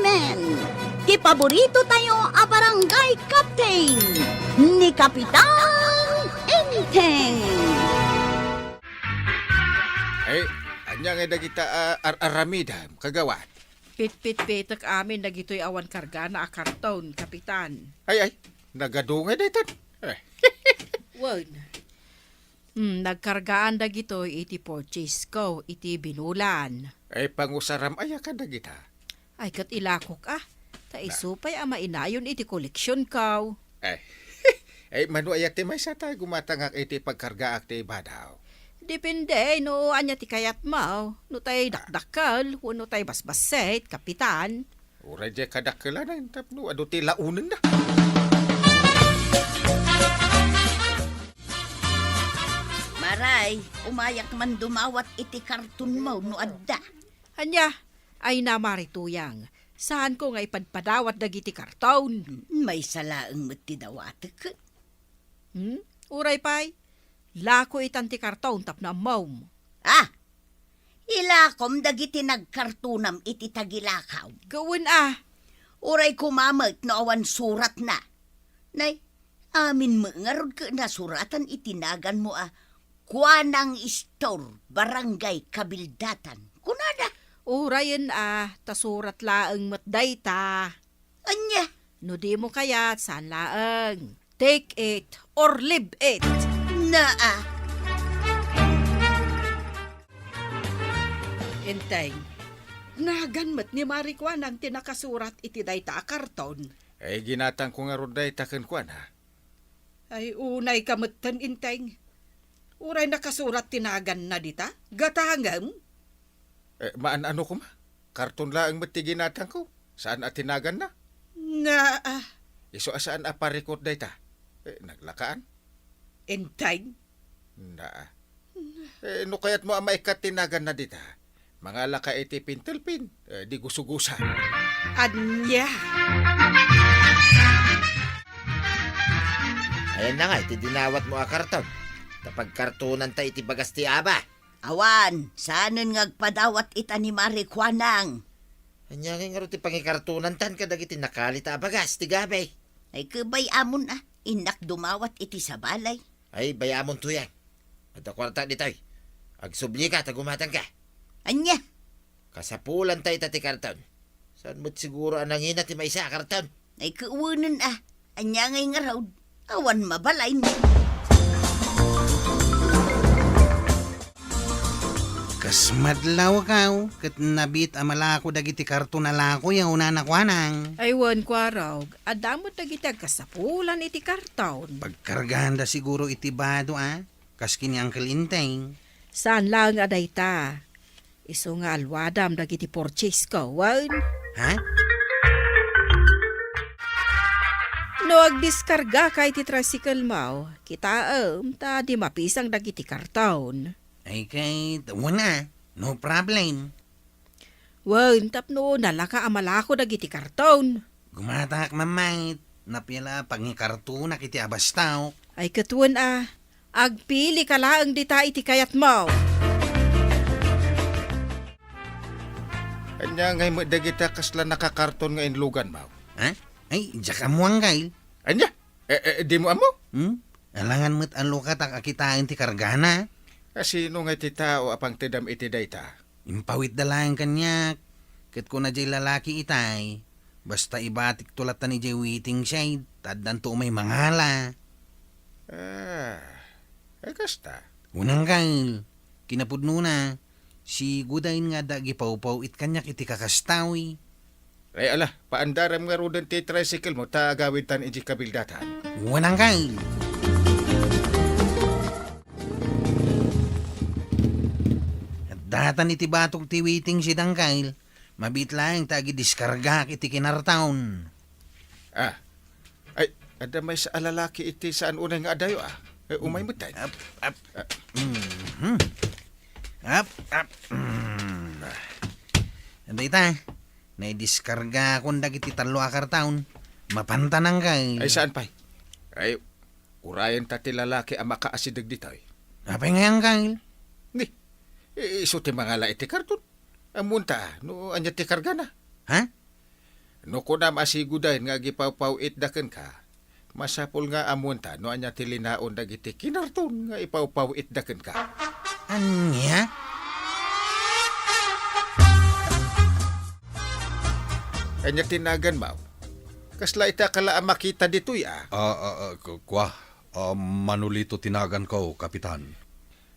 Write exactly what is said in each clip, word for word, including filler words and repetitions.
Men, ti paborito tayo a barangay captain, ni Kapitan Enteng. Ay, ania ngay dagita a ar-aramidam, kagawad? Pitpitpitek amin dagitoy awan kargana a karton, Kapitan. Ay, ay, nagadu ngay daytan. Ay. Wen. Hmm, nagkargaan dagitoy iti purchase ko iti binulan. Ay, pangusaram aya kadagita? Ay, ket ilakok a. Ta Na- isu pay a mainayon iti koleksion ko. Ay, ay, mano aya ti maysa ta gumatangak iti pagkargaak ti badaw? Depende no ania ti kayatmo. No tay Ah. dakdakkel, wenno tay basbassit, Kapitan. Uray diay kadakkelan, tapno adu ti launenna. Maray, umayak man dumawat iti kartonmo no adda. Ania? Ay, na, Mari Tuyang, saanko nga ipadpadawat dagiti karton. Maysa laeng met ti dawatek. Hmm? Uray pay, lako itan ti karton tapno ammom. Ah! Ilakom dagiti nagkartonam iti tagilakaw. Gawen a. Uray koma met no awan suratna. Nay, amin met ngarud ket nasuratan iti naganmo a Kuanang Store, Barangay Kabildatan. Kunada. Urayen a, ta surat laeng met dayta. Ania? No dimo kayat, saan laeng. Take it or leave it. Naa. Enteng, nagan met ni Mari Kuanang ti nakasurat iti dayta a karton. Ay, ginatangko ngarud dayta kenkuana. Ay, unayka metten, Enteng. Uray nakasurat ti naganna dita, gatangem? Eh, maan-ano koma? Karton laeng met ti ginatangko. Saan a ti naganna? Naa. Isu a saan a parikot dayta. Eh, naglakaan? Enteng? Naa. Eh, no kayatmo a maikkat ti naganna dita, mangalaka iti pintelpin, eh, di gusugusa. Ania? Ayanna nga iti dinawatmo a karton. Ta pagkartonanta iti bagas ti aba. Awan, saanen nga agpadawat ita ni Mari Kuanang. Ania ngay ngarud ti pangikartonantan kadagiti nakalit a bagas ti gabe? Ay, kebay amon a, innak dumawat iti sabalay. Ay, bay-amon, Tuyang. Adda kuarta ditoy. Agsublika ta gumatangka. Ania? Kasapulanta ita ti karton. Saan met siguro a nangina ti maysa a karton? Ay, kuwenen a. Ania ngay ngarud? Awan mabalin. Kas madlawkaw, ket nabiit a malako dagiti karton a lakoyo, Nana Kuanang. Ay, wen, Kuarog. Adda met dagiti agkasapulan iti karton. Pagkarganda siguro iti bado, a? Kas ken ni Uncle Enteng. Saan laeng a dayta. Isu nga alwadam dagiti purchase ko, wen? Ha? No agdiskargaka iti tricycle mo, kitaem ta di mapisang dagiti karton. Ay, ket, wen a, no problem. Wen, tapno nalaka a malako dagiti karton. Gumatak, Mamait. Napia la pangikartonak iti abastok. Ay, ket wen a, agpilika laeng dita iti kayatmo. Ania ngay met dagita kasla nakakarton nga inluganmo? Ha? Ay, diak ammo, Uncle. Ania? Eh, eh, dimo ammo? Hmm? Alangan met a lukatak a kitaen ti kargana. A sino ngay ti tao a pangtedam iti dayta? Impawitda laeng kaniak, ket kuna diay lalaki itay, basta ibatikto latta idiay waiting shed, ta addanto umay mangala. Ah, ay kasta. Wen, Uncle, kinapudnona, si Gudain nga adda agipawpaw-it kaniak iti kakastawi. Ay, ala, paandarem ngaruden ti tricycle mo ta agawidtan idiay kabildatan. Wen, Uncle. Datan iti batok ti waiting shed, Uncle. Mabiit laeng ta agidiskargaak iti kinarton. Ah. Ay, adda maysa a lalaki iti saan unay nga adayo, a. Ay, umay met, tay. Ap, ap. Ah. Mhm. Ap, ap. Mm. Dayta, naidiskargakon dagiti tallo a karton. Mapantan, Uncle. Ay, saan pay? Ay, urayen ta ti lalaki a makaasideg ditoy. Apay ngay, Uncle? Ni, i-, isu ti mangala iti karton. Ammonta, no ania ti kargana. Ha? No kunam a siguden nga agipawpaw-itda kenka, masapul nga ammoenta no ania ti linaon dagiti kinarton nga ipawpaw-itda kenka. Ania? Ania ti naganmo? Kasla ita kala a makita ditoy a? Ah, ah, ah, ku-, kua, ah, Manolito ti naganko, Kapitan.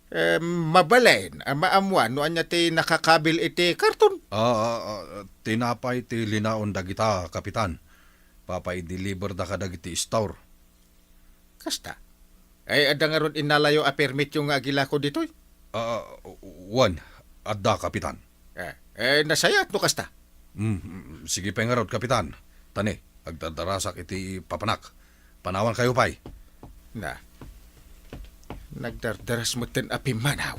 Eh, mabalin a maammuan no ania ti nakakabil iti karton? Ah, ah, ah, tinapay ti linaon dagita, Kapitan. Papa-i-deliver da kadagiti store. Kasta? Ay, adda ngarud innalayo a permityo nga agilako ditoy? Ah, wen, adda, Kapitan. Eh, eh, nasayaat no kasta. Mm, mm, sige pay ngarud, Kapitan. Tani, agdardarasak iti papanak. Panawankayo pay. Na, nagdardaras metten a pimmanaw.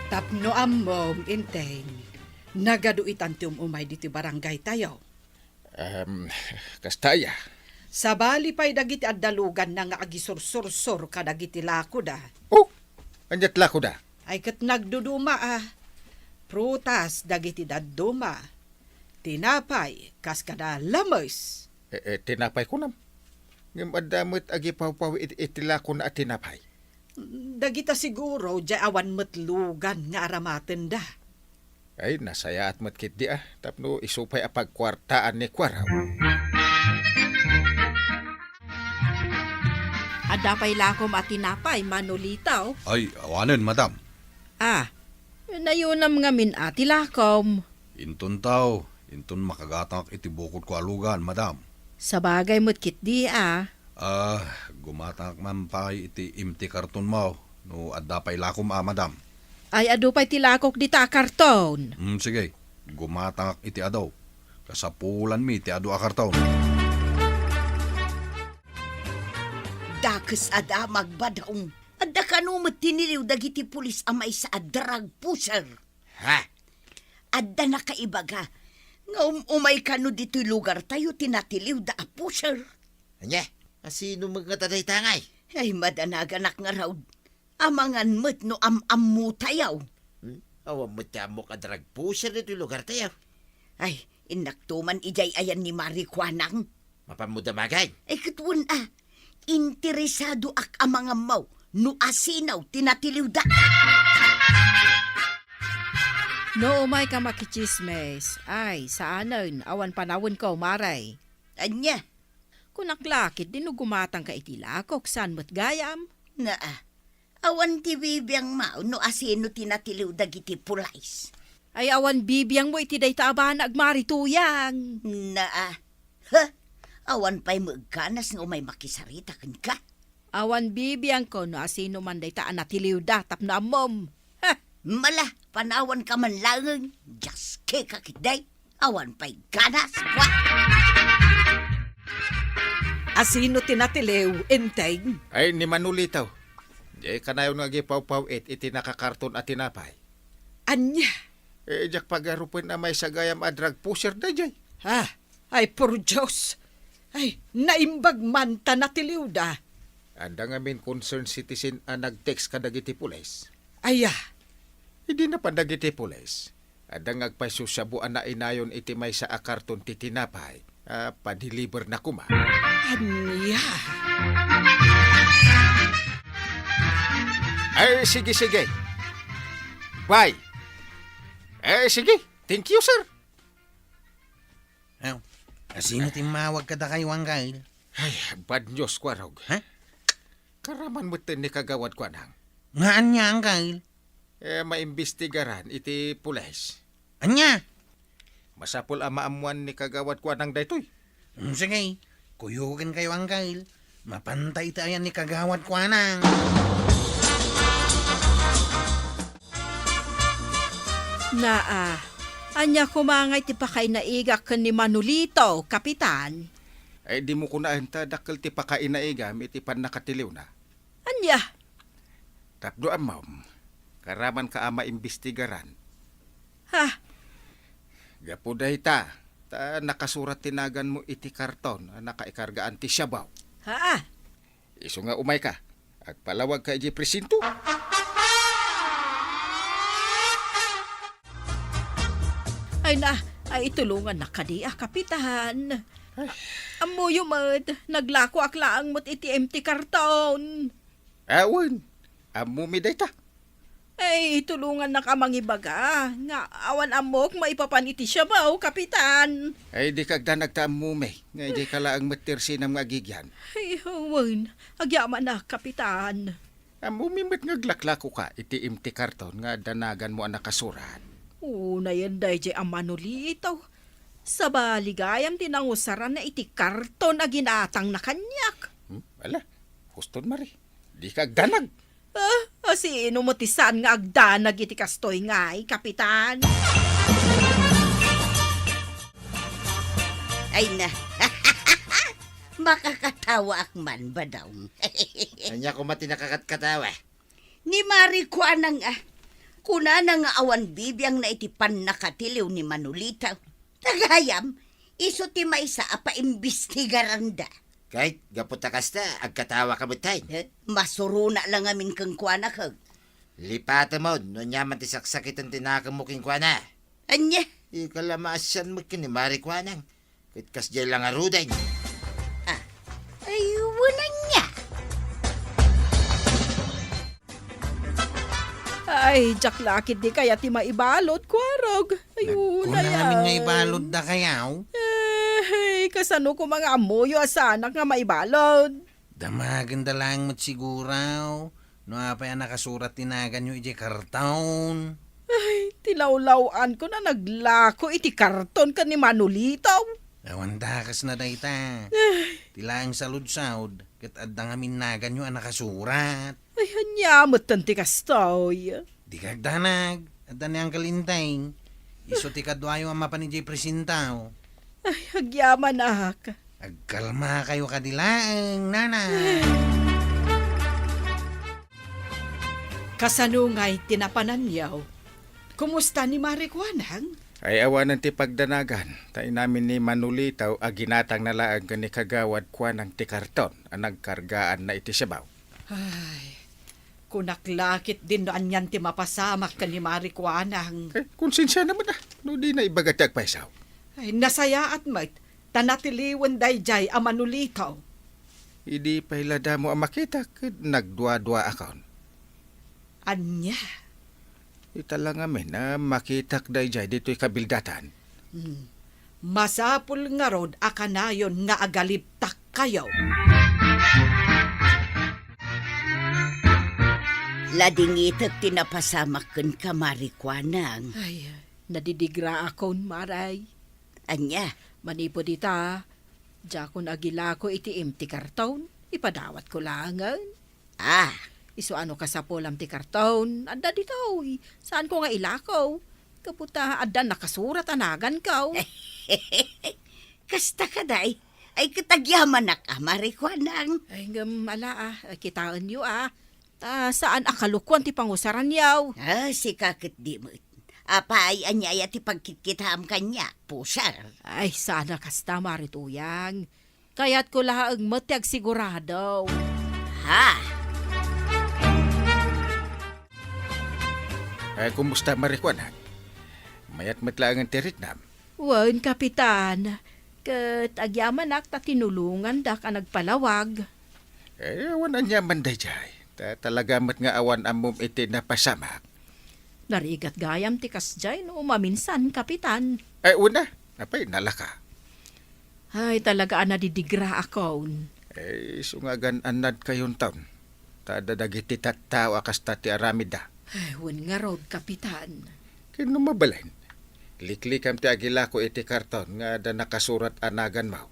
Tapno ammom, Enteng, nagadu itan ti um-umay ditoy barangay tayo. Em, kasta aya? Sabali pay dagiti adda luganna nga agisursursor kadagiti lakoda. Oh, aniat lakoda? Ay ket nagduduma a prutas dagiti dadduma. Tinapay, kas kada lames. Eh, eh, tinapay kunam. Ngem adda met agipawpaw it-, iti lakona a tinapay. Dagita siguro, diay awan met lugan nga aramatenda. Ay, nasayaat met ketdi a, tapno isu pay a pagkuartaan ni Kuarog. Adda pay lakom a tinapay, Manolito? Ay, awanen, madam. Ah, nayunam ngamin a ti lakom. Inton tao, inton makagatangak iti bukodko a lugan, madam. Sabagay met ketdi a. Ah, gumatangak man pay iti empty kartonmo, no adda pay lakom a, madam. Ay, adu pay ti lakok dita a karton. Hmm, sige. Gumatangak iti adu. Kasapulanmi ti adu a karton. Dakes a damag, Badong. Adda kano met tiniliw dagiti pulis a maysa a drug pusher. Ha? Adda nakaibaga nga um-umay kano ditoy lugartayo ti natiliwda a pusher. Ania? A sino met ngata dayta ngay? Ay, madanaganak ngarud. Amangan met no am-ammotayo. Hmm? Awan met ti ammok a drug pusher ditoy lugartayo. Ay, innakto man idiay ayan ni Mari Kuanang. Mapanmo damagen? Ay, ket wen a, interesadoak a mangammo no asino ti natiliwda. No umayka makitsismis, ay, saanen, awan panawenko, Mari. Ania? Kunak la ketdi no gumatangka iti lakok, saan met gayam? Naa, awan ti bibiangmo no asino ti natiliw dagiti pulis. Ay, awan bibiangmo iti dayta a banag, Mari Tuyang. Naa. Huh? Awan pay met ganas nga umay makisarita kenka. Awan bibiangko no asino man dayta a natiliwda tapno ammom. Huh? Mala, panawanka man laeng. Diaske ka ketdi. Awan pay ganas. Wa! Asino ti natiliw, Enteng? Ay, ni Manolito. Diay kanayon nga agipawpaw-it iti nakakarton a tinapay. Ania? Eh, diak pagarupen a maysa gayam a drug pusher daydiay. Ah, ay, por Dios. Ay, naimbag man ta natiliwda. Adda ngamin concerned citizen a nag-text kadagiti pulis. Aya? Idi napan dagiti pulis, adda nga agpaysusiabo a nainayon iti maysa a karton ti tinapay a padeliverna koma. Ania? Ay, sige, sige. Bye. Eh, sige. Thank you, sir. Aw, asino ti immawag kadakayo, Angkel? Ay, bad news, Kuarog. Ha? Karaman metten ni Kagawad Kuanang. Nga ania, Angkel? Eh, maimbestigaran iti pulis. Ania? Masapul a maammuan ni Kagawad Kuanang daytoy. Mm, sige. Kuyogenkayo, Angkel. Mapanta iti ayan ni Kagawad Kuanang. Naa, ania koma ngay ti pakainaigak ken ni Manolito, Kapitan? Ay, dimo kunaen ta dakkel ti pakainaigam iti pannakatiliwna. Ania? Tapno ammom, karamanka a maimbestigaran. Ha? Gapu dayta, ta nakasurat ti naganmo iti karton a nakaikargaan ti siabaw. Haa? Isu nga umayka, agpalawagka idiay presinto. Ay na, ay tulongannak kadi a, Kapitan. Ay. Ammoyo met, naglakoak laeng met iti empty karton. Awan, ammomi dayta. Ay, tulongannak a mangibaga, nga awan ammok maipapan iti siabaw, Kapitan. Ay, dika agdanag ta ammomi, nga idiay ka laeng met ti arsinam nga agigyan. Ay, wen, agyamanak, Kapitan. Ammomi met nga aglaklakoka iti empty karton nga adda naganmo a nakasurat. Unayen daydiay a Manolito. Sabali gayam ti nangusaranna iti karton a ginatangna kaniak. Hmm? Ala, huston, Mari. Dika agdanag. Ah, a, sino met ti saan nga agdanag iti kastoy ngay, Kapitan? Ay na. Makakatawaak man, Badong. Ania koma ti nakakatkatawa? Ni Mari Kuanang, a. Kunana nga awan bibiangna iti pannakatiliw ni Manolito. Ta gayam, isu ti maysa a paimbestigaranda. Ket gapu ta kasta, agkatawa ka met, tay? Eh, masurona la ngamin kenkuana, kag. Lipatem no aniaman ti saksakiten ti nakemmo kenkuana. Ania? Ika la maasian met ken ni Mari Kuanang. Ket kasdiay la ngaruden. Ah, ay, wen ania. Ay, diak la ketdi kayat ti maibalud, Kuarog. Ay, Nagkuna unay, amin nga ay. Ibalud dakayaw. Eh, kasano koma nga ammoyo a saanak nga maibalud? Damagenda laeng met siguro no apay a nakasurat ti naganyo idiay karton. Ay, ti lawlaw-ankon a naglako iti karton ken ni Manolito. Awan dakesna dayta. Ay. Ti laeng saludsod, ket adda ngamin naganyo a nakasurat. Ay, ania metten ti kastoy? Dika agdanag, adda ni Uncle Enteng. Isu ti kaduayo a mapan idiay presinto. Ay, agyamanak. Agkalmakayo kadi laeng, nanay. Kasano ngay ti napananyo? Kumusta ni Mari Kuanang? Ay, awanen ti pagdanagan, ta inamin ni Manolito a ginatangna laeng ken ni Kagawad Kuanang ti karton a nagkargaanna iti siabaw. Ay, kunak la ketdin no anian ti mapasamak ken ni Mari Kuanang. Eh, konsensiana met, a, no dina ibaga ti agpayso. Ay, nasayaat met, ta natiliwen daydiay a Manolito. Idi pay la damo a makitak, ket nagduaduaakon. Ania? Ita la ngamin a makitak daydiay ditoy kabildatan. Hmm. Masapul ngarud a kanayon nga agalibtakkayo. Ladingitek ti napasamak kenka, Mari Kuanang. Ay, nadidigraakon, Maray. Ania? Manipud ita, diakon agilako iti empty karton. Ipadawatko laengen. Ah. Isu a no kasapulam ti karton, adda ditoy. Saanko nga ilako. Gapu ta adda nakasurat a naganko. Kasta kadi, ay ket agyamanak a, Mari Kuanang. Ay, ngem ala, a, kitaenyo, a. Ta saan a kalukoan ti pangusaranyo. Ah, sika ketdi met. Apay, ania aya ti pagkitkitaam kaniak, pusar? Ay, saan a kasta, Mari Tuyang. Kayatko laeng met ti agsigurado. Ha? Eh, kumusta, Mari Kuanang? Mayat met laengen ti riknam? Wen, Kapitan. Ket agyamanak ta tinulongandak a nagpalawag. Eh, awan aniaman daydiay. Ta talaga met nga awan ammom iti napasamak. Narigat gayam ti kasdiay no maminsan, Kapitan. Ay, una, apay, nalaka. Ay, talaga a nadidigraakon. Eh, isu nga agan-annadkayonton. Ta adda dagiti tattao a kasta ti aramidda. Ay, wen ngarud, Kapitan. Ken no mabalin, liklikam ti agilako iti karton nga adda nakasurat a naganmo.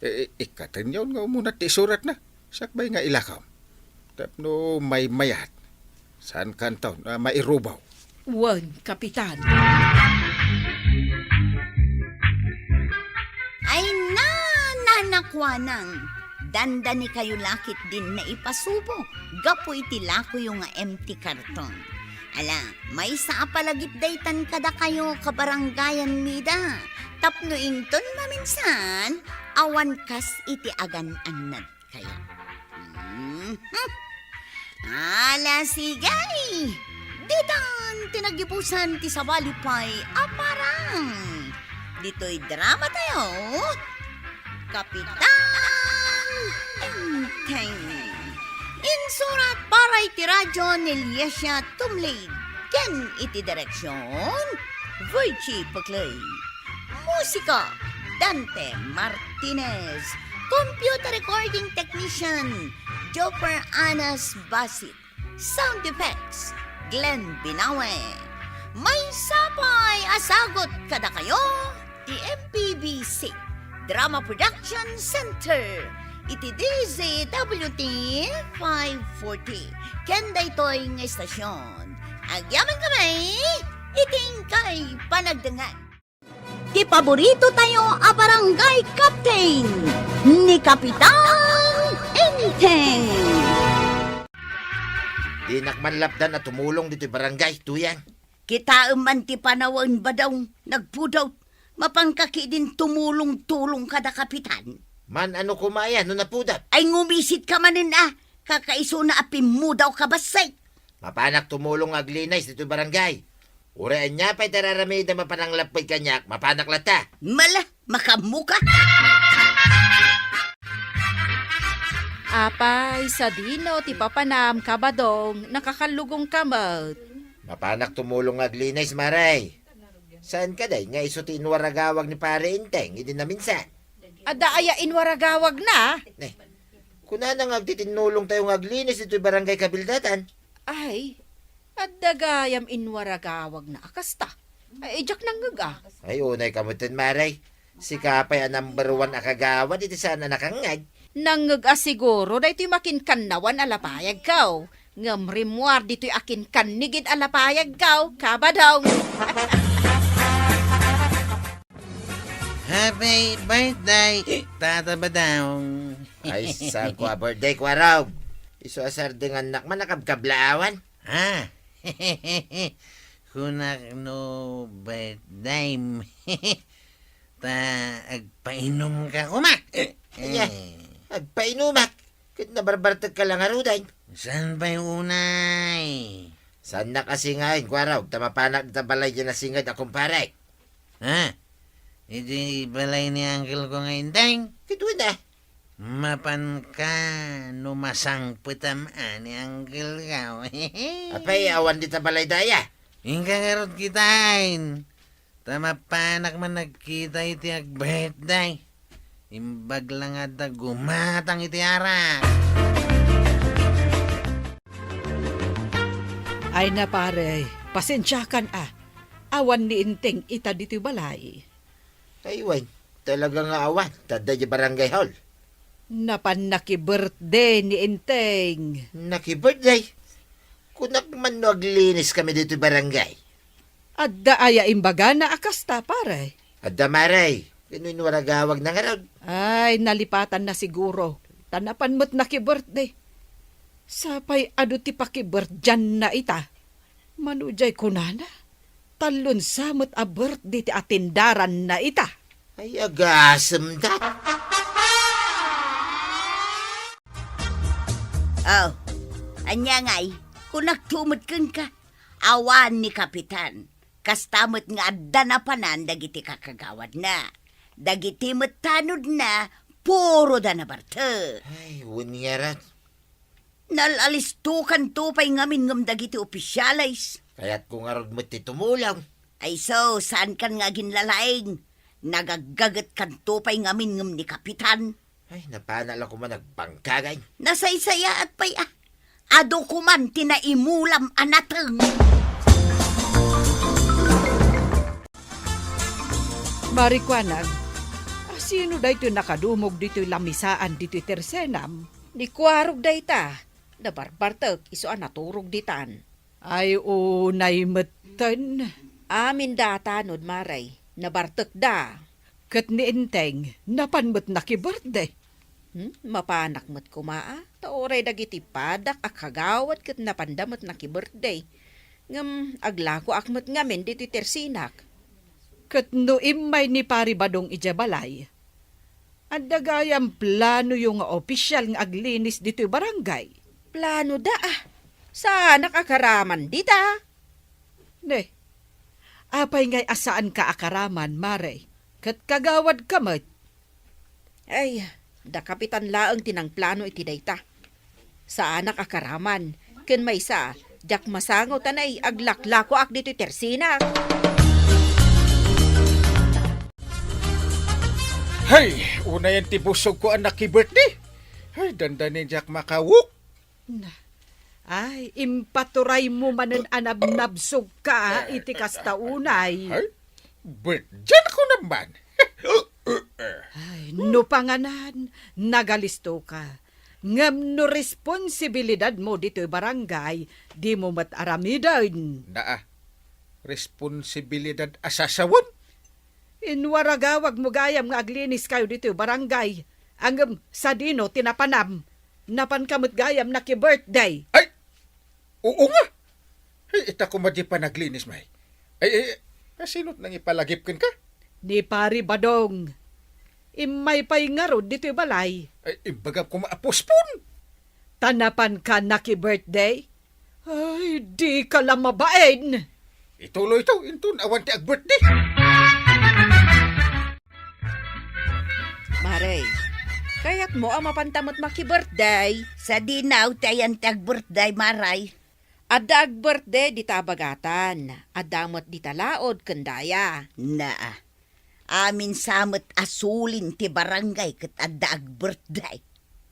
Eh, ikkatenyon nga umuna ti isuratna. Sakbay nga ilakam. Tapno maymayat. Saankanton a mairubaw? Wen, Kapitan. Ay na, Nana Kuanang. Dandanikayo la ketdin naipasubo gapu iti lakoyo nga empty karton. Ala, maysa a palagip daytan kadakayo, kabarangayanmida. Tapno inton maminsan, awan kas iti agan-annad. Kaya, mhm. Ala, sige. Ditan ti nagibusan ti sabali pay a parang. Ditoy drama tayo, Kapitan Enteng. Insurat para iti radyo ni Liesia Tumlid ken iti direksyon, Virgie Paclay. Musika, Dante Martinez. Computer recording technician, Jopper Anas Basit. Sound effects, Glenn Binawe. Maysa pay a sagut kadakayo ti M P B C Drama Production Center iti D Z W T five forty. Ken daytoy nga istasyon, agyamankami iti inkay panagdengngeg. Ti paborito tayo a barangay captain, ni Kapitan Enteng. Dinak man lapdan a tumulong ditoy barangay, Tuyang. Kitaem man ti panawen, Badong, nagpudot. Mapanka ketdin tumulong-tulong kada kapitan. Man-ano koma aya no napudot? Ay, ngumisit ka manen a, kakaisuna a pimmudawka bassit. Mapanak tumulong nga aglinis ditoy barangay. Uray ania pay ti ar-aramidem a pananglapped kaniak, mapanak latta. Mala, makaammoka. Apay, sadino ti papanam, Kabadong, nakakallugongka met? Mapanak tumulong nga aglinis, Mare. Saan kadi nga isu ti inwaragawag ni Pare Enteng idi naminsan? Adda aya inwaragawagna? Ne, kunana nga agtitinnulong tayo nga aglinis ditoy barangay kabildatan. Ay, adda gayam inwaragawagna a kasta. Ay, diak nangngeg a. Ay, unay ka metten, Mare. Sika pay a number one a kagawad iti saan a nakangngeg. Nangngeg a siguro daytoy makinkannawan a lapayagko. Ngem rimmuar ditoy akinkannigid a lapayagko, Kabadong. Happy birthday, Tata Badong. Ay, saan ko a birthday, Kuarog? Isu a sardengannak man a kabkablaawan. Ah, kunak no birthday. Ta agpainumka koma. Ania? Eh. Agpainumak? Ket nabarbartekka la ngaruden. Saan pay unay? Saannak a singaen, Kuarog, ta mapanak dita balay diay nasinged a kumparek. Ha? Iti balay ni uncle ko nga Enteng? Ket wen a. Mapanka no masangpetam a ni uncle ko. Apay, awan dita balay daya? Inka ngarud kitaen. Ta mapanak man nagkita iti ag-birthday. Imbag la nga adda gumatang iti arak. Ay na, pare, pasensiakan a. Awan ni Enteng ita ditoy balay. Ay, wen, talaga nga awan. Ta adda idiay barangay hall. Napan naki-birthday ni Enteng. Naki-birthday? Kunak man no aglinis kami ditoy barangay. Adda aya imbagana a kasta, pare? Adda, Mare. Ken no inwaragawagna ngarud? Ay, nalipatanna siguro. Ta napan met naki-birthday. Sapay adu ti pakibirthdayanna ita. Mano diay kunana? Tallo sa met a birthday ti atendaranna ita. Ay, agasemda. Oh, ania ngay? Kunakto met kenka. Awan ni Kapitan. Kasta met nga adda napanan dagiti kakagawadna. Dagiti met tanodna, puroda nabartek. Ay, wen ngarud. Nal-alistokanto pay ngamin ngem dagiti opisyales. Kayatko ngarud met ti tumulong. Ay, so, saankan nga aginlalaing? Nagaggagetkanto pay ngamin ngem ni Kapitan. Ay, napanak la koma nagpangkagay. Nasaysayaat pay a. Adu koman ti naimulam a nateng. Marikuanag, a sino daytoy nakadumog ditoy lamisaan ditoy tersenam? Ni Kuarog dayta. Nabarbartek isu a naturog ditan. Ay, unay metten. Amin da tanod, Mare. Nabartekda. Ket ni Enteng, napan met naki-birthday. Hmm? Mapanak met koma a, ta uray dagiti padak a kagawad ket napanda met naki-birthday. Ngem aglakoak met ngamin ditoy tersinak. Ket no immay ni Pari Badong idiay balay, adda gayam planoyo nga opisyal nga aglinis ditoy barangay? Planoda a. Saanak agaraman dita. Ne, apay ngay a saanka a karaman, Mare? Ket kagawadka met. Ay, da Kapitan laeng ti nangplano iti dayta. Saanak a karaman. Ken maysa, diak masango ta nay aglaklakoak ditoy tersinak. Hay, unayen ti busogko a naki-birthday. Hay, dandanin diak makawok. Na, ay, impaturaymo manen a nabnabsogka iti kasta unay. Ay, birthday ko naman. Ay, no panganan, nagalistoka. Ngem no responsibilidadmo ditoy barangay, dimo met aramiden. Naa, responsibilidad a sasawen? Inwaragawagmo gayam nga agliniskayo ditoy barangay. Ngem sadino ti napanam? Napanka met gayam naki-birthday. Ay, oo nga. Ay, ita koma di panaglinis, may. Ay, ay, ay, sino't nangipalagip kenka? Ni Pari Badong. Immay pay ngarud ditoy balay. Ay, imbagam koma a postpone. Ta napanka naki-birthday? Ay, dika la mabain. Ituloy to, inton awan ti ag-birthday. Mare, kayatmo a mapanta met maki-birthday? Sadino ti ayan ti ag-birthday, Mare? Adda ag-birthday dita a bagatan. Adda met dita laod ken daya. Naa. Amin sa met a sulin ti barangay ket adda ag-birthday.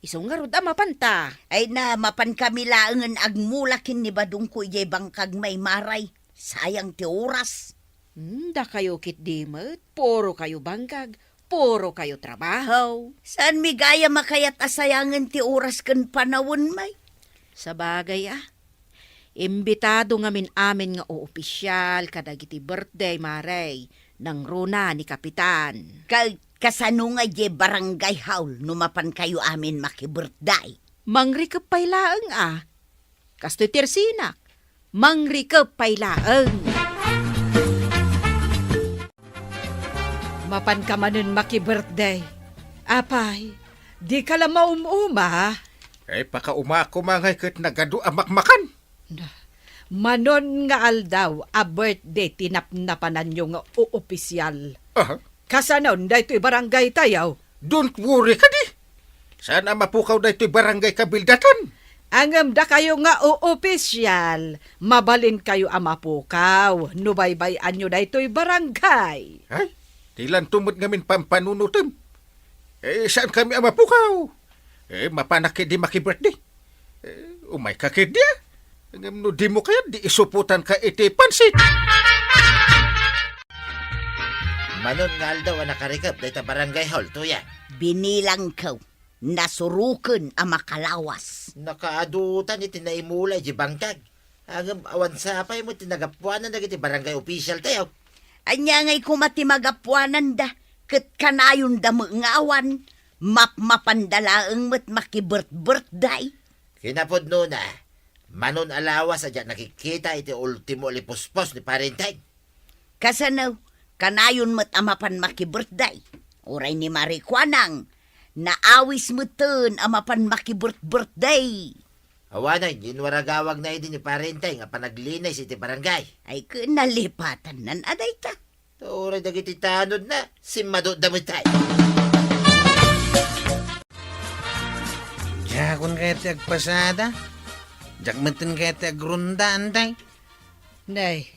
Isu ngarud a mapanta. Ay na, mapankami laengen agmula ken ni Badongko idiay bangkag, may Mare. Sayang ti oras. Hmm, dakayo ketdi met, puro kayo bangkag, puro kayo trabaho. Saanmi gayam a kayat a sayangen ti oras ken panawen, may? Sabagay a, imbitado ngamin amin nga oopisial kadagiti birthday, Mare, nangruna ni Kapitan. Ka-, kasano nga idiay barangay hall no mapankayo amin maki-birthday? Mangrikep pay laeng a. Kastoy ti ersinak, mangrikep pay laeng. Mapanka manen maki-birthday. Apay, dika la maum-uma? Eh, pakauma koma ngay ket nagadu a makmakan. Na, manon nga aldaw a birthday ti napnapananyo nga oopisial. Aha. Kasanon daytoy barangay tayo? Don't worry kadi. Saan a mapukaw daytoy barangay kabildatan? Ngem dakayo nga oopisial, mabalinkayo a mapukaw no baybay-anyo daytoy barangay. Ay, dilanto met ngamin pampanunotem. Eh, saan kami a mapukaw? Eh, mapanak ketdi maki-birthday. Eh, umayka ketdi a. Ngem no dimo kayat, di isupotanka iti pansit. Manon nga aldaw a nakarikep dayta barangay hall, Tuya? Binilangko, nasuroken a makalawas. Nakaadutan iti naimula iti bangkag. Ngem awan sapay met ti nagapuanan dagiti barangay official tayo. Ania ngay koma ti magapuananda, ket kanayonda met nga awan, mapmapanda laeng met makibirtbirtday. Kinapudnona, manon a lawas a diak nakikita iti ultimo a lipuspos ni Parenteng. Kasano, kanayon met a mapan makibirtday. Uray ni Mari Kuanang, naawis meten a mapan makibirtbirtday. Awanen, inwaragawagna idi ni Parenteng a panaglinis iti barangay. Ay, ken nalipatannan a dayta. Uray dagiti tanodna, simmadutda met ay. Diakon kayat ti agpasada. Diak meten kayat ti agrunda, antay. Nay,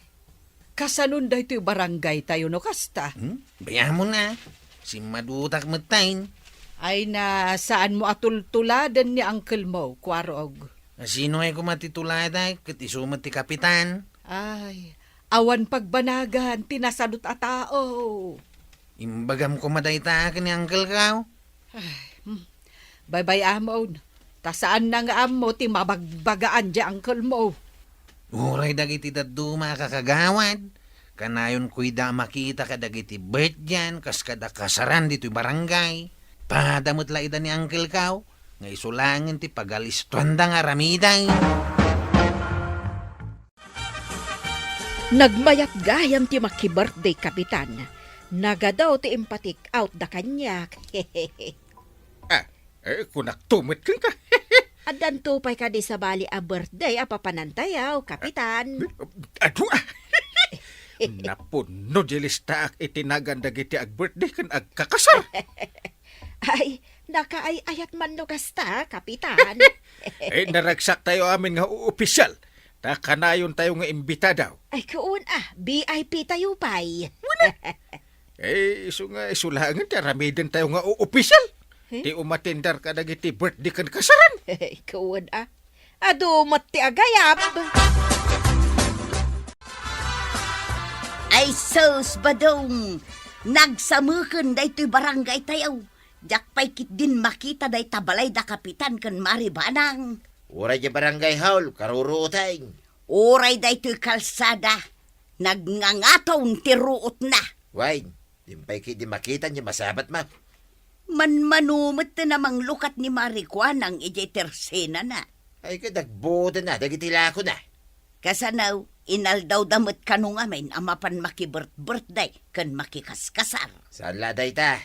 kasanon daytoy barangay tayo no kasta? Hmm? Bay-amon a. Simmadutak met tayen. Ay na, saanmo a tultuladen ni uncle-mo, Kuarog? Sino ngay koma ti tuladay? Ket isu met ti kapitan. Ay, awan pagbanagan ti nasadut a tao. Imbagam koma dayta ken ni uncle-ko. Ay, hmm. Baybay-amon, ta saanna nga ammo ti mabagbagaan diay uncle-mo. Uray dagiti dadduma a kakagawad, kanayonko ida a makita kadagiti birthday-an kas kada kasaran ditoy barangay. Pada met la ida ni uncle-ko, nga isu laengen ti pagalistoanda nga aramiden. Nagmayat gayam ti makibirthday, Kapitan. Nagadu ti impatik out da kaniak. Ah, eh, kunakto met kenka. Addanto pay kadi sabali a birthday a papanantayo, Kapitan? Adu, ah. Napunno di listaak iti nagan dagiti ag-birthday ken agkakasar. Ay, nakaay-ayat man no kasta, Kapitan. Eh, naragsaktayo amin nga opisyal. Ta kanayontayo nga imbitado. Ay, kuon, ah, V I P tayo pay. Eh, isu nga, isu laengen ti aramidentayo nga opisyal. Hmm? Ti umatindar kadagiti birthday ken kasaran. Kuon, ah. Adu met ti agayab. Ay sus, Badong! Nagsameken daytoy barangay tayo. Diak pay ketdin makita dayta balay da Kapitan ken Mari Banang. Uray di barangay hall, karuruoteng. Uray daytoy kalsada, nagngangaton ti ruotna. Wen, diak pay ketdi makita ti masabat, ma. Manmano met ti namanglukat ni Mari Kuanang idiay tersenana. Ay, kadagbutanna dagiti lakona. Kasano, inaldawda met kano ngamin a mapan makibert-birthday ken makikaskasar. Saan la dayta?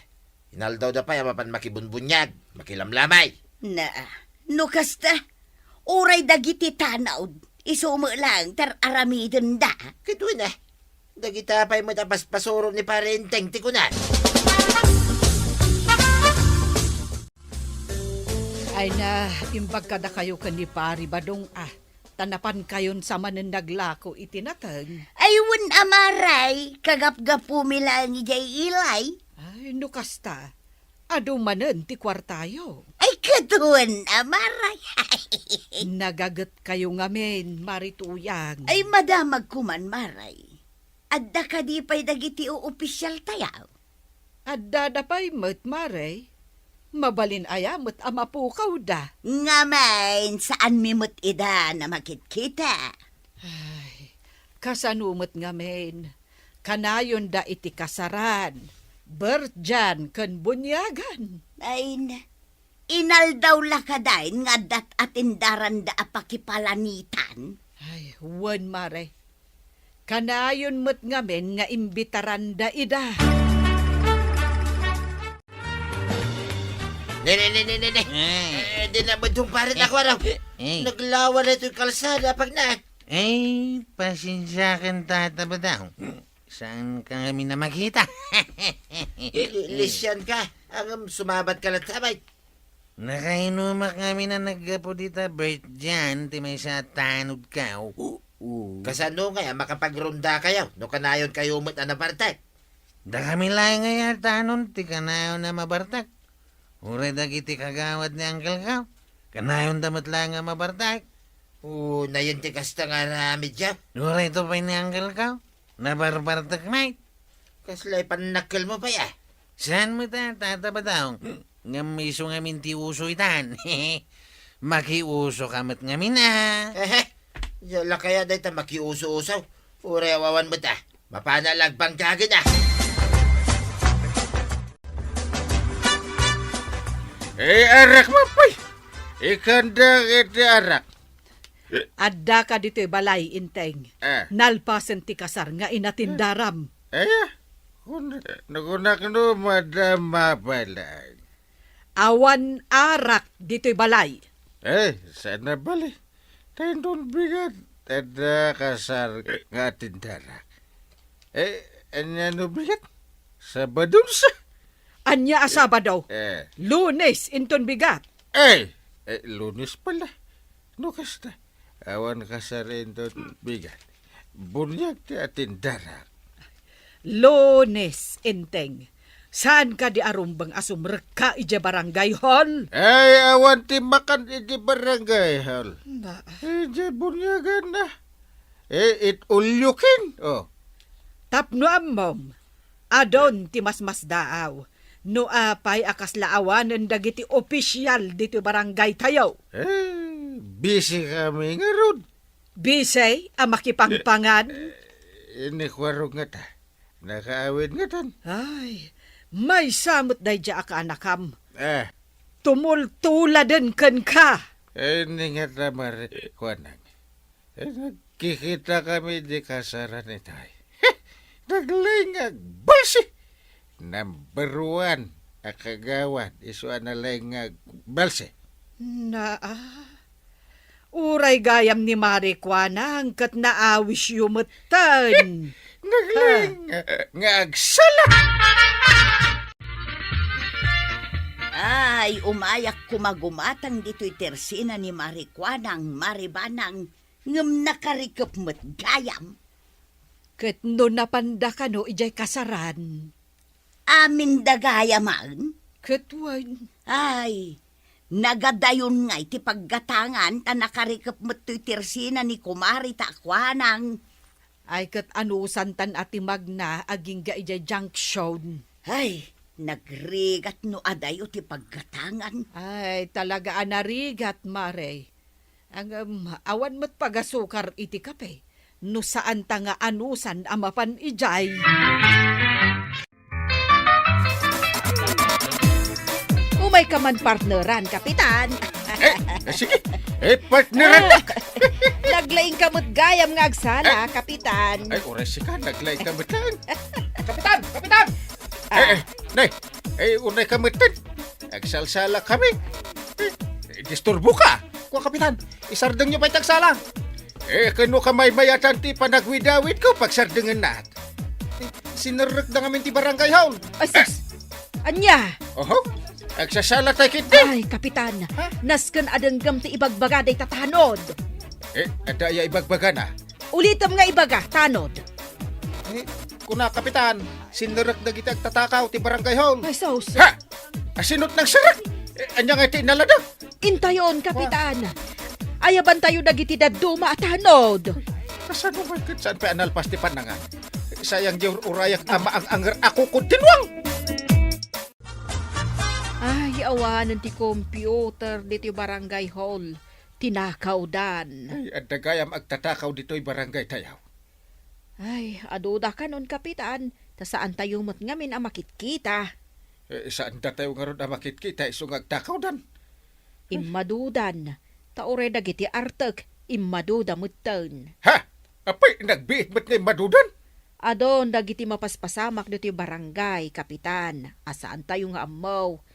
Inaldawda pay a mapan makibunbuniag, makilamlamay. Na, no kasta, uray dagiti tanod, isu met laeng ti ar-aramidenda. Ket wen, ah, dagita pay met a paspasuro ni Pare Enteng ti kunan. Ay na, imbag kadakayo ken ni Pari Badong, ah, ta napankayon sa manen naglako iti nateng. Ay, wen a Mari, kagapgapumi laeng idiay ilay. Ay, no kasta, adu manen ti kuartayo. Ay, ket wen a Mari. Nagagetkayo ngamin, Mari Tuyang. Ay, madamagko man, Mari. Adda kadi pay dagiti opisyaltayo? Addada pay met, Mari. Mabalin aya met a mapukawda? Ngamin, saanmi met ida a makitkita. Ay, kasano met ngamin? Kanayonda iti kasaran, birthdayan, ken buniagan. Ay na, inaldaw la kadi nga adda atindaranda a pakipalanitan? Ay, wen, Mari. Kanayon met ngamin nga imbitaranda ida. Ne, ne, ne, ne, ne, ne. Eh. Eh, di na madung pare na ko, ano? Eh. Naglawa na ito'y kalsada, pag na. Eh, pasensiakan, Tata Badong. Saan ka ngamin a makita? Li-, lisian ka. Ang sumabat ka lang sabay. Nakainumak ngamin a naggapu dita birthdayan ti maysa a tanodko. Oo. Kasano ngay a makapagrondakayo no kanayonkayo met a nabartek? Dakami laeng aya a tanon ti kanayon a mabartek. Uray dagiti kagawad ni uncle ko, kanayonda met laeng a mabartek. O, nayon ti kasta nga aramidyo? Uray to pay ni uncle ko, nabarbartek met. Kasla ipannakkelmo pay, a? Saan met a, Tata Badong? Ngem isu ngamin ti uso itan. Makiuso ka met ngamin, a. Ehe. Diak la kaya dayta makiuso-uso. Uray awan met, a. Mapana la agbanggagen, a. Eh, arak, mapay. Ikanda iti arak. Addaka ditoy balay, Enteng. Ah. Nalpasen ti kasar nga inatindaram. Aya, kun-, nakunak no, madam, mabalang. Awan arak ditoy balay. Eh, saan a bali? Tendon bigat, adda kasar nga atindarak. Eh, ania no bigat? Sabado sa. Ania a Sabado? Eh. Lunes inton bigat. Eh, eh, Lunes pala. No kasta, awan kasar inton bigat. Buniag ti atindarak. Lunes, Enteng. Saan kadi a rumbeng a sumrekka idiay barangay hall? Ay, awan ti makan idiay barangay hall. Ba? Idiay bunyagan na. Eh, it ulyukin. Oh. Tapno ammom, adun ti masmasdaaw. No apay a kasla awanen dagiti opisyal ditoy barangay tayo. Eh, busy kami ngarud. Busy a makipangpangan? Eh, ini kuarog ngata. Nakaawid ngatan. Ay, maysa met daydiay a kaanakam. Eh. Tumultuladen kenka. Eh, ini ngata, Mari Kuanang. Eh, nagkikita kami di kasaran itay. Naglaing agbalsi. Number one a kagawad, isu a nalaing agbalsi. Na, ah. Uray gayam ni Mari Kuanang ket naawisyo metten. Nagling nga agsala. Ay, umayak koma gumatang ditoy tersina ni Mari Kuanang, Mari Banang, ngem nakarikep met gayam. Ket no napanda kano idiay kasaran? Amin da gayamen? Ket wen. Ay, nagadayon ngay ti paggatangan ta nakarikep met toy tersina ni Kumari ta Kuanang. Ay, ket anusantan a ti magna agingga idiay junction. Ay, nagrigat no adayo ti paggatangan. Ay, talaga a narigat, Mare. Ngem, awan met pagasukar iti kape, no saanta nga anusan a mapan idiay. Umay ka man partneran, Kapitan. Eh, eh, sige. Eh, partneran na. Naglaing ka met gayam nga agsala, Kapitan. Ay, uray sika, naglaing ka met lang. Kapitan! Kapitan! Eh, eh, nay, eh, unay ka met. Agsalsala kami. Eh, disturbo ka. Kua, Kapitan, isardengyo pay ti agsala. Eh, kano ka maymayatan ti panagwidawid ko, pagsardengennak. Eh, sinerrekda ngamin ti barangay hall. Ay, sus! Ania? Oho, agsasala tayo kiti. Ay, Kapitan, nasken a denggem ti ibagbaga dayta tanod. Eh, adda aya ibagbagana? Ulitem nga ibaga, tanod. Eh, kuna, Kapitan, sinerrek dagiti agtatakaw ti barangay hall. Ay, sus. Ha? Asinot nang serrek? Eh, ania nga iti inalada? Intayon, Kapitan. Ayabantayo dagiti dadduma a tanod. Kasano man ket saan pay a nalpas ti pannangan? Sayang di ur-urayak a maang-anger a kukud ti nuang. Ay, awanen ti computer ditoy barangay hall. Tinakawdan. Ay, adda gayam agtatakaw ditoy barangay tayo. Ay, aduda kanon, Kapitan, ta saan tayo met ngamin a makitkita. Eh, saan datayo ngarud a makitkita isu nga agtakawdan? Immadudan, ta uray dagiti artek, immaduda metten. Ha? Apay, nagbiit met nga immadudan? Adun dagiti mapaspasamak ditoy barangay, Kapitan, a saan tayo nga ammo.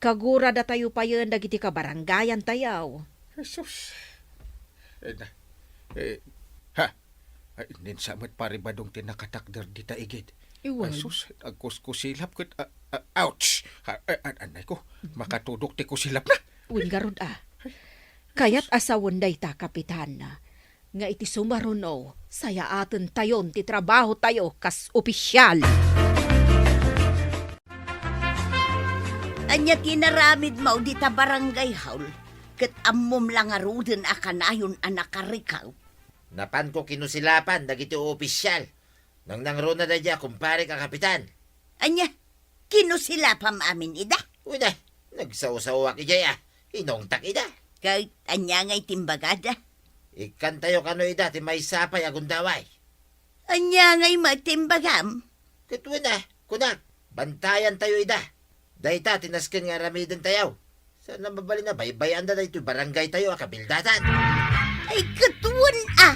Kagurada tayo payen dagiti kabarangayan tayo. Jesus. Eh, na, eh, ha? Ay, ninsa met Pari Badong ti nakatakder dita igid. Iwan. Ay, sus, agkuskusilap ket, a-, a-, ouch! Ha, a-, a-, anay ko, makatudok ti kusilap na. Wen garud, a. Kayat a sawen dayta, Kapitan, nga iti sumaruno, sayaaten tayon ti trabaho tayo kas opisyal. Ania ti inaramidmo dita barangay hall, ket ammom la ngaruden a kanayon a nakarikaw? Napanko kinusilapan dagiti opisyal. Nangnangruna daydiay a kumparek a kapitan. Ania, kinusilapam amin ida? Uy, na, nagsawsawak idiay a. Inungtak ida. Ket ania ngay ti imbagada? Ikkantayo kano ida ti maysa pay a gundaway. Ania ngay met ti imbagam? Ket wen a, kunak, bantayantayo ida. Dayta ti nasken nga aramidentayo. Saan a mabalin a baybay-anda daytoy barangaytayo a kabildatan? Ay, ket wen a.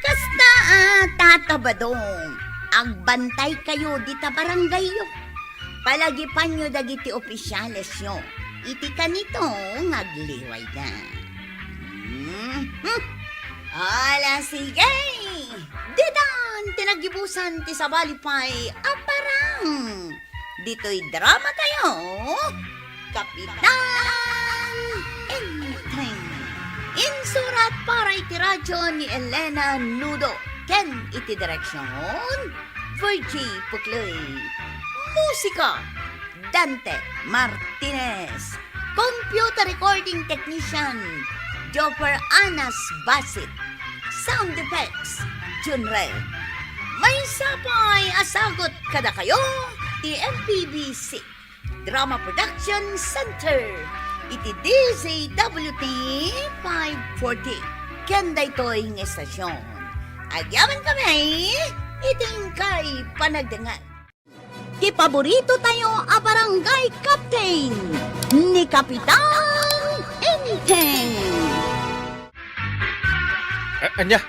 Kasta a, Tata Badong, agbantaykayo dita barangayyo. Palagipanyo dagiti opisyalesyo iti kanito nga agliwayda. Mhm. Ala, sige! Ditan ti naggibusan ti sabali pay a parang ditoy drama tayo, Kapitan Enteng. Insurat para iti radyo ni Elena Nudo ken iti direksyon, Virgie Puclay. Musika, Dante Martinez. Computer recording technician, Jopper Anas Basit. Sound effects, Junrel. Maysa pay a sagut kadakayo ti M P B C Drama Production Center iti D Z W T five forty. Ken daytoy nga estasyon, agyamankami iti inkay panagdengngeg. Ti paborito tayo a barangay captain, ni Kapitan Enteng. A-, ania?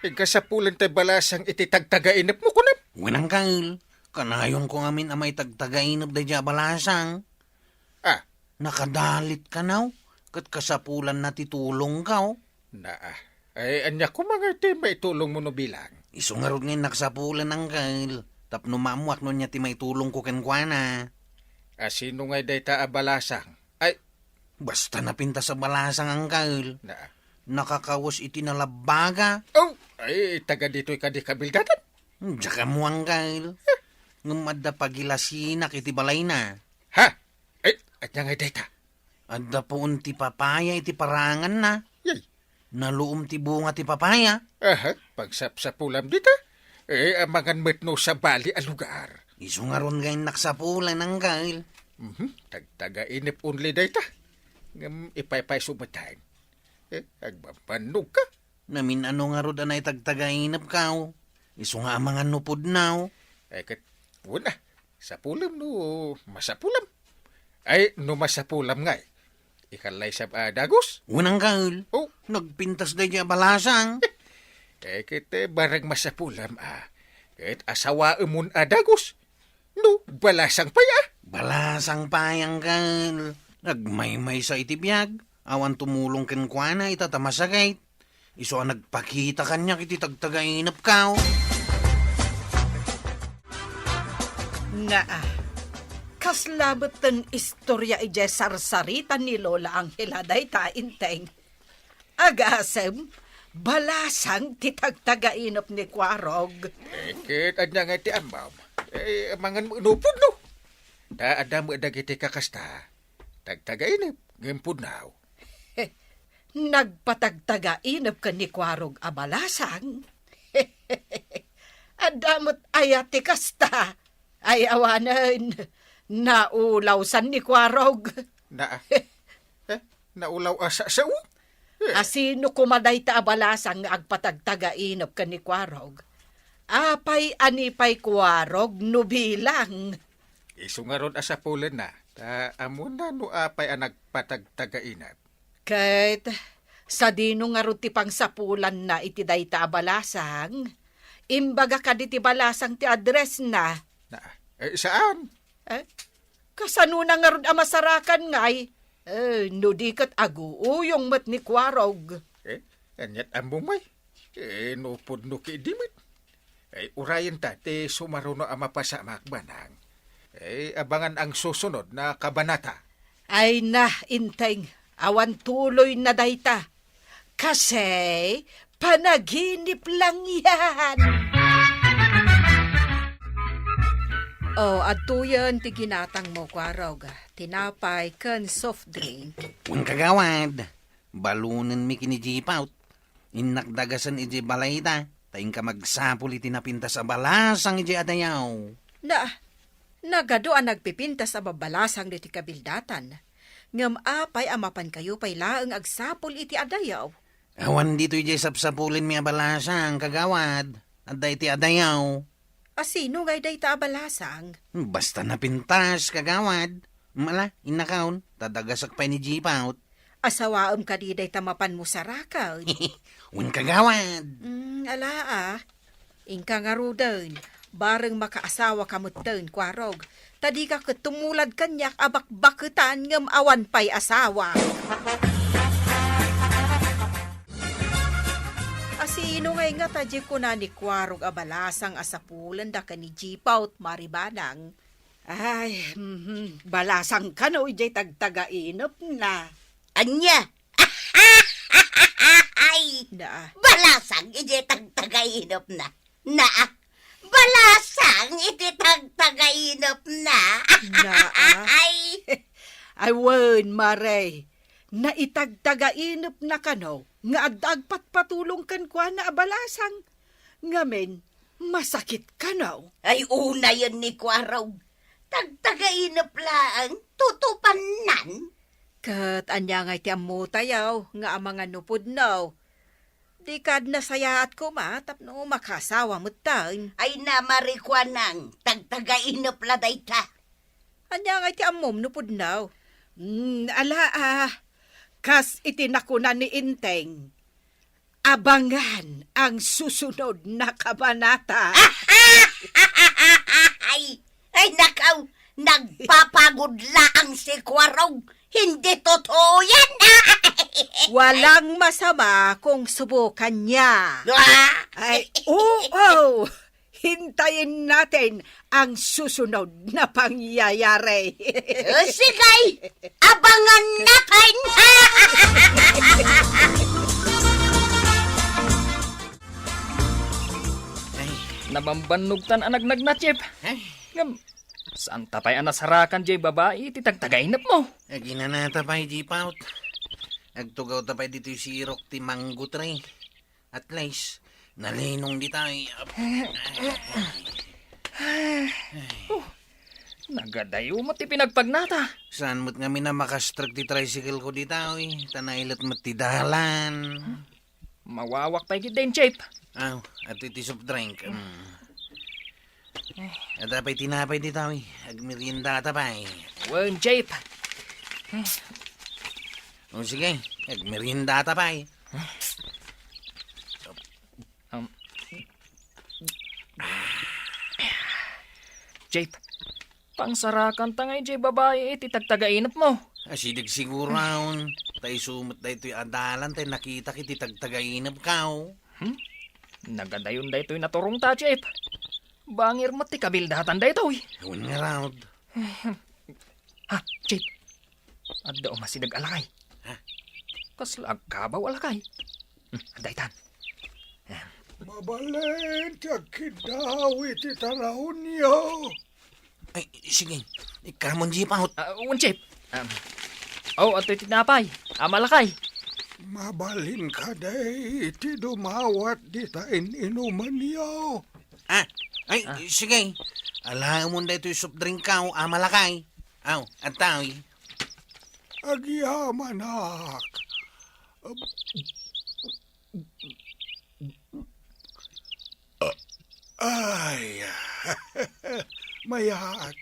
Igkasapulan tay balasang iti tagtagainepmo, kunam? Wen, Angkel, kanayonko ngamin a maitagtagainep daydiay a balasang. Ah. Nakadalit kanaw, ket kasapulanna ti tulongkaw. Naa. Ay, ania koma ngay ti maitulongmo no bilang? Isu ngarud nga innak sapulen, Angkel, tapno maammoak no ania ti maitulongko kenkuana. A, sino ngay dayta a balasang? Ay, basta napintas a balasang, Angkel. Na. Nakakawes iti nalabbaga. Oh, ay, taga ditoy kadi kabildatan? Diak ammo, Angkel. Ngem adda pagilasinak iti balayna. Ha? Ay, ania ngay dayta? Adda puon ti papaya iti paranganna. Yay. Naluom ti bunga ti papaya. Aha, pagsapsapulam dita. Eh, amangan met no sabali a lugar. Isu ngarud nga innak sapulen, Angkel. Mhm, tagtagainep only dayta. Ngem ipaypayso met tayen. Eh, agbambannog ka. Namin-ano ngarud a naitagtagainepkaw. Isu nga amangan no pudnaw. Eh, ket, wen a, sapulem no masapulam. Ay, no masapulam ngay. Ikallay sab a dagus? Wen, Angkel. Oh. Nagpintas daydi a balasang. Eh, ket, eh, bareng masapulam a. Ket asawaemon a dagus. No, balasang pay a. Balasang pay, Angkel. Nagmaymaysa iti biag. Awan tumulong kenkuana ita ta masakit. Isu a nagpakita kaniak iti tagtagainepkaw. Nga, ah, kasla met ten istorya idiay sarsarita ni Lola Angela dayta, Inteng. Agasem, balasang ti tagtagainep ni Kuarog. Eh, ket ania nga ti ammom? Eh, amangan met no pudno. Ta adda met dagiti kakasta. Tagtagainep, ngem pudnaw. Nagpatagtagainep ken ni Kuarog a balasang. Adda met aya ti kasta? Ay, awanen, naulawsan ni Kuarog. Na, eh, naulaw a sa-, sao? Eh. A sino koma dayta a balasang nga agpatagtagainep ken ni Kuarog? Apay a ni pay Kuarog no bilang? Isu ngarud a sapulenna, ta ammona no apay a nagpatagtagainep. Ket sadino ngarud ti pangsapulanna iti dayta a balasang? Imbaga kadi ti balasang ti addressna. Na, eh, saan? Eh, kasanona ngarud a masarakan ngay? Eh, no di ket aguuyong met ni Kuarog. Eh, aniat ammom ay? Eh, no pudno ketdi met. Ay, urayenta ti sumaruno a mapasamak, Manang. Ay, abangan ang susunod na kabanata. Ay na, Inteng, awan tuloy na dayta. Kasi, panaginip lang yan. Oh, adtoyen ti ginatang mo, Kuarog. Tinapay ken soft drink. Wen, kagawad. Balonenmi ken ni Jipaut. Innak dagasen idiay balayda, ta inka magsapul iti napintas a balasang idiay adayaw. Na, nagadu a nagpipintas a babalasang ditoy kabildatan. Ngem apay a mapankayo pay laeng agsapul iti adayaw? Awan ditoy diay sapsapulenmi a balasang, kagawad. Adda iti adayaw. A sino ngay dayta a balasang? Basta napintas, kagawad. Mala, innakaon, ta dagasek pay ni Jipaut. Asawaem kadi dayta mapanmo saraken? Wen, kagawad. Mm, ala, ah. Inka ngaruden, bareng makaasawaka metten, Kuarog. Ta dika ket tumulad kaniak a bakbaketan ngem awan pay asawa. A sino ngay ngata diay kuna ni Kuarog a balasang a sapulenda ken ni Jipaut, Mari Manang? Ay, mhm, balasang kano idiay tagtagainepna. Ania? Ay! Na. Balasang idiay tagtagainepna. Na. Balasang iti tagtagainepna. Na. Ay! Ay, wen, Mare. Naitagtagainepna kano nga adda agpatpatulong kenkuana a balasang? Ngamin, masakit kano? Ay, unayen ni Kuarog. Tagtagainep laeng, tutupannan. Ket ania ngay ti ammotayo nga amangan no pudno? Di kad nasayaat koma tapno makasawa metten. Ay, na, Mari Kuanang, tagtagainep la dayta. Ania ngay ti ammom no pudno? Hmm, ala, ah. Kas iti nakuna ni Inteng, abangan ang susunod na kabanata. Ay, ay, nakaw! Nagpapagud laang si Kwarog. Hindi totoo yan. Walang masama kung subukan niya. Ah! Ay, oo. Hintayin natin ang susunod na pangyayari. O, sige, abangan natin. Ay. Nabambannog tan a nagnagna, Chief. Ay. Ngem, saan ta pay a nasarakan jay babai iti tagtagainepmo? Aginanata pay, Chief Out. Agtugawta pay ditoy sirok ti mango tree. At least, nalinong ditoy. Oh, nagadayo met ti pinagpagnata. Saan met ngamin a makastrek ti tricycle ko ditoy, ta nailet met ti dalan. Mawawak pay ketdin, Chief. Aw, adtoy ti soft drink. Mm. Adda pay tinapay ditoy. Agmeriendata pay. Wen, Chief. O sige, agmeriendata pay. Um, Chief, pangsarakanta ngay jay babai iti tagtagainepmo. Asideg siguron, ta isu met daytoy a dalan tay nakitak iti tagtagainepko. Hmm? Nagadayon daytoy naturongta, Chief. Bangir met ti kabildatan daytoy. Wen ngarud. Ha, Chief. Adda umasideg a lakay. Ha? Kasla agkabaw a lakay. Hmm, adda itan. Mabalin ti agkiddaw iti taraonyo. Ay, sige. Ikkamon, Chief Out. Ah, wen, Chief. Um, oh, adtoy tinapay. A malakay. Mabalin kadi ti dumawat dita in-inumanyo. Ah, ay, ah, sige. Alaemon daytoy soft drinkko a malakay. Aw, adtoy. Agyamanak. Ay, mayat.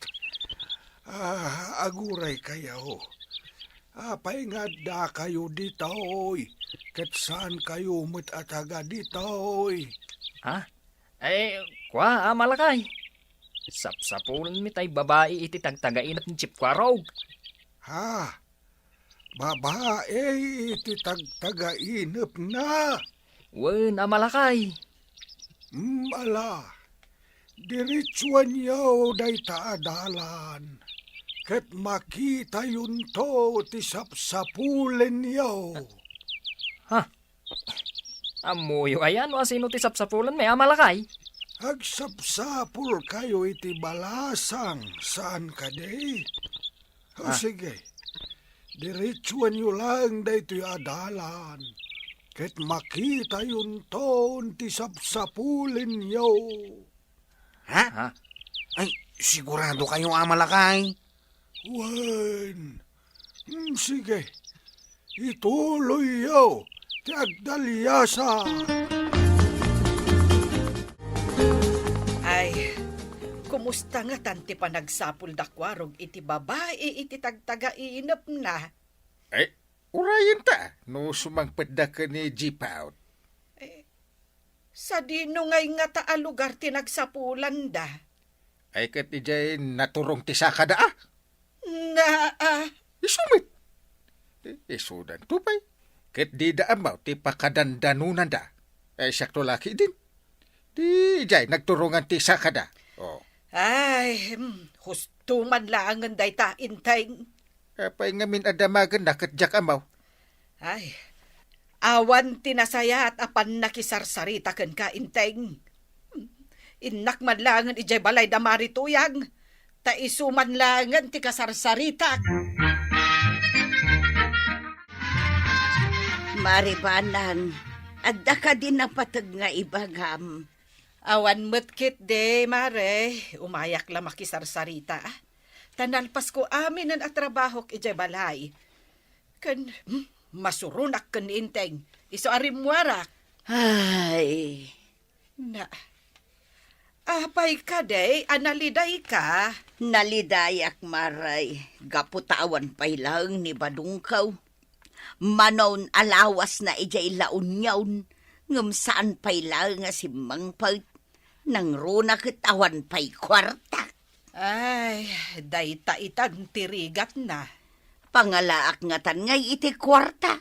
Ah, aguraykayo. Apay nga addakayo ditoy, ket saankayo met a taga ditoy? Ha? Ay, kua, a malakay. Sapsapulenmi tay babai iti tagtagainep ni Chief Kwarog. Ha? Babai iti tagtagainepna? Wen, a malakay. Mm, ala, diretsuanyo dayta a dalan, ket makitayonto ti sapsapulenyo. Ha? Ammoyo aya no asino ti sapsapulenmi, a malakay? Agsapsapulkayo iti balasang, saan kadi? O, ah, sige. Diretsuanyo laeng daytoy a dalan, ket makitayonton ti sapsapulenyo. Ha? Ha? Ay, siguradokayo a malakay? Wen. Hmm, sige. Ituloyyo ti agdaliasa. Ay, kumusta ngatan ti panagsapulda, Kwarog, iti babai iti tagtagainepna? Ay, urayenta no sumangpetda ken ni Chief Out. Eh, sadino ngay ngata a lugar ti nagsapulanda? Ay, ket idiay naturong ti sakada, a? Na, a? Isu met. I-, isudanto pay. Ket dida ammo ti pakadandanonanda. Ay, siakto la ketdin. Di idiay nagturongan ti sakada. Oh. Ay, hmm, husto man laengen dayta, Enteng. Apay ngamin a damagenna ket diak ammo? Ay, awan ti nasayaat a pannakisarsarita kenka, Enteng. Innak man laengen idiay balay da Mari Tuyang, ta isu man laengen ti kasarsaritak. Mari Banang, adda kadi napateg nga ibagam? Awan met ketdi, Mare. Umayak la makisarsarita, a. Ta nalpasko aminen a trabahok idiay balay. Ken, hmm, masuronak ken ni Enteng. Isu a rimmuarak. Ay. Na, apay kadi a nalidayka? Nalidayak, Mare, gapu ta awan pay laeng ni badongko. Manon a lawasna idiay La Union, ngem saan pay laeng a simmangpet. Nangruna ket awan pay kuarta. Ay, dayta itan ti rigatna. Pangalaak ngatan ngay iti kuarta.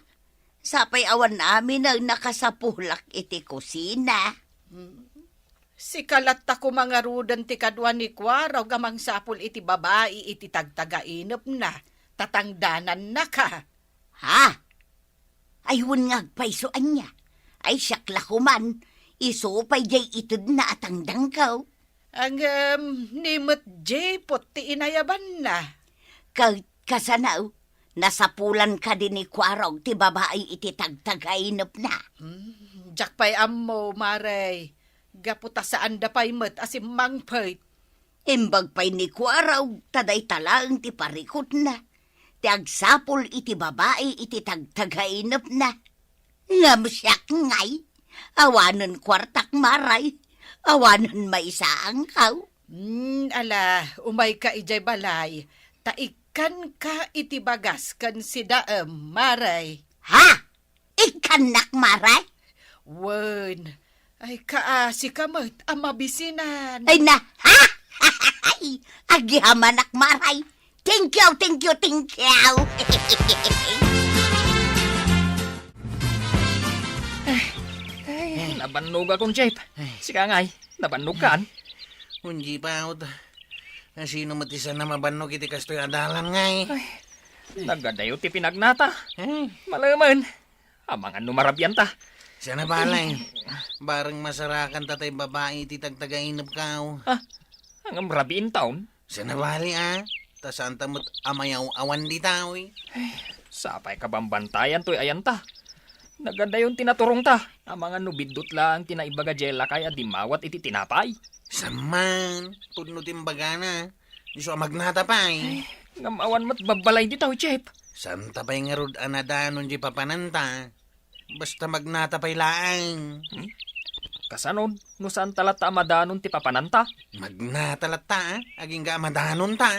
Sapay awan aminen nakasapulak iti kusina. Hmm. Sika latta koma ngaruden ti kadua ni Kuarog a mangsapul iti babai iti tagtagainepna, ta tangdanannaka. Ha? Ay, wen nga agpayso ania? Ay, siak la koman, isu pay diay itedna a tangdangko. Ngem, ni met Jepot ti inayabanna. Ket kasano, nasapulan kadi ni Kuarog ti babai iti tagtagainepna? Hmm, diak pay ammo, Mare. Gapu ta saanda pay met a simmangpet. Imbag pay ni Kuarog ta dayta laeng ti parikutna, ti agsapul iti babai iti tagtagainepna. Ngem siak ngay, awanen kuartak, Mare, awanen maysaanko. Hmm, ala, umayka idiay balay, ta ikkanka iti bagas ken sidaem, Mare. Ha? Ikkannak, Mare? Wen, ay kaasika met a mabisinan. Ay na, ha? Agihamanak, Mare. Thank you, thank you, thank you. Ay, nabannogakon, Jeff. Ay. Sika ngay, nabannogkan? Unji pa, ot. Sino met ti saan a mabannog iti kastoy a dalan ngay? Ay, nagadayo ti pinagnata. Ay. Malemen. Amangan no marabianta. Saan a bale. Bareng masarakanta tay babai iti tagtagainepko. Ah, ngem rabiinta, on? Saan a bale, a? Ta saanta met a mayaw-awan ditoy. Ay, sapay kabambantayan toy ayanta. Nagadayon ti naturongta. Amangan no biddut laeng ti naibaga diay lakay a dimmawat iti tinapay. Saan man, pudno ti imbagana. Isu a magnata pay. Ay, ngem awan met babbalay ditoy, Jeff. Saanta pay ngarud a nadanon diay papananta. Basta magnata pay laeng. Hmm? Kasano, no saanta latta a madanon ti papananta? Magnata latta, a, agingga a madanonta.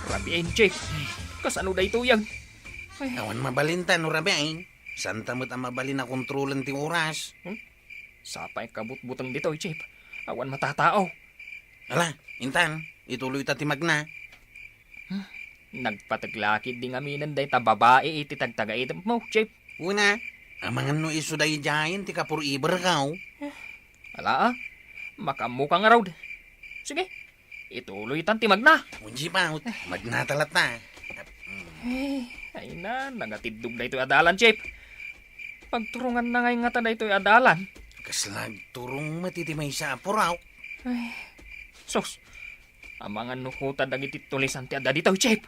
Rabiin, Jeff. Kasano daytoyen? Ay. Awan mabalinta no rabiin. Saanta met a mabalin a kontrolen ti oras. Hmm? Sapay kabutbuteng ditoy, Jeff. Awan matatao. Ala, intan, ituloyta ti magna. Hmm, nagpateg la ketdi ngaminen dayta babai iti tagtagainepmo, Jeff. Wen a, amangan no isu daydiayen ti ka-foreverko. Ala, a, makaammoka ngarud. Sige, ituloytan ti magna. Unji pa, magnata latta. Ay, ay na, nagatiddog daytoy a dalan, Jeff. Pagturonganna ngay ngata daytoy a dalan. Kasla agturong met iti maysa a puraw. Ay, sus. Amangan no kota dagiti tulisan ti adda ditoy, Jeff.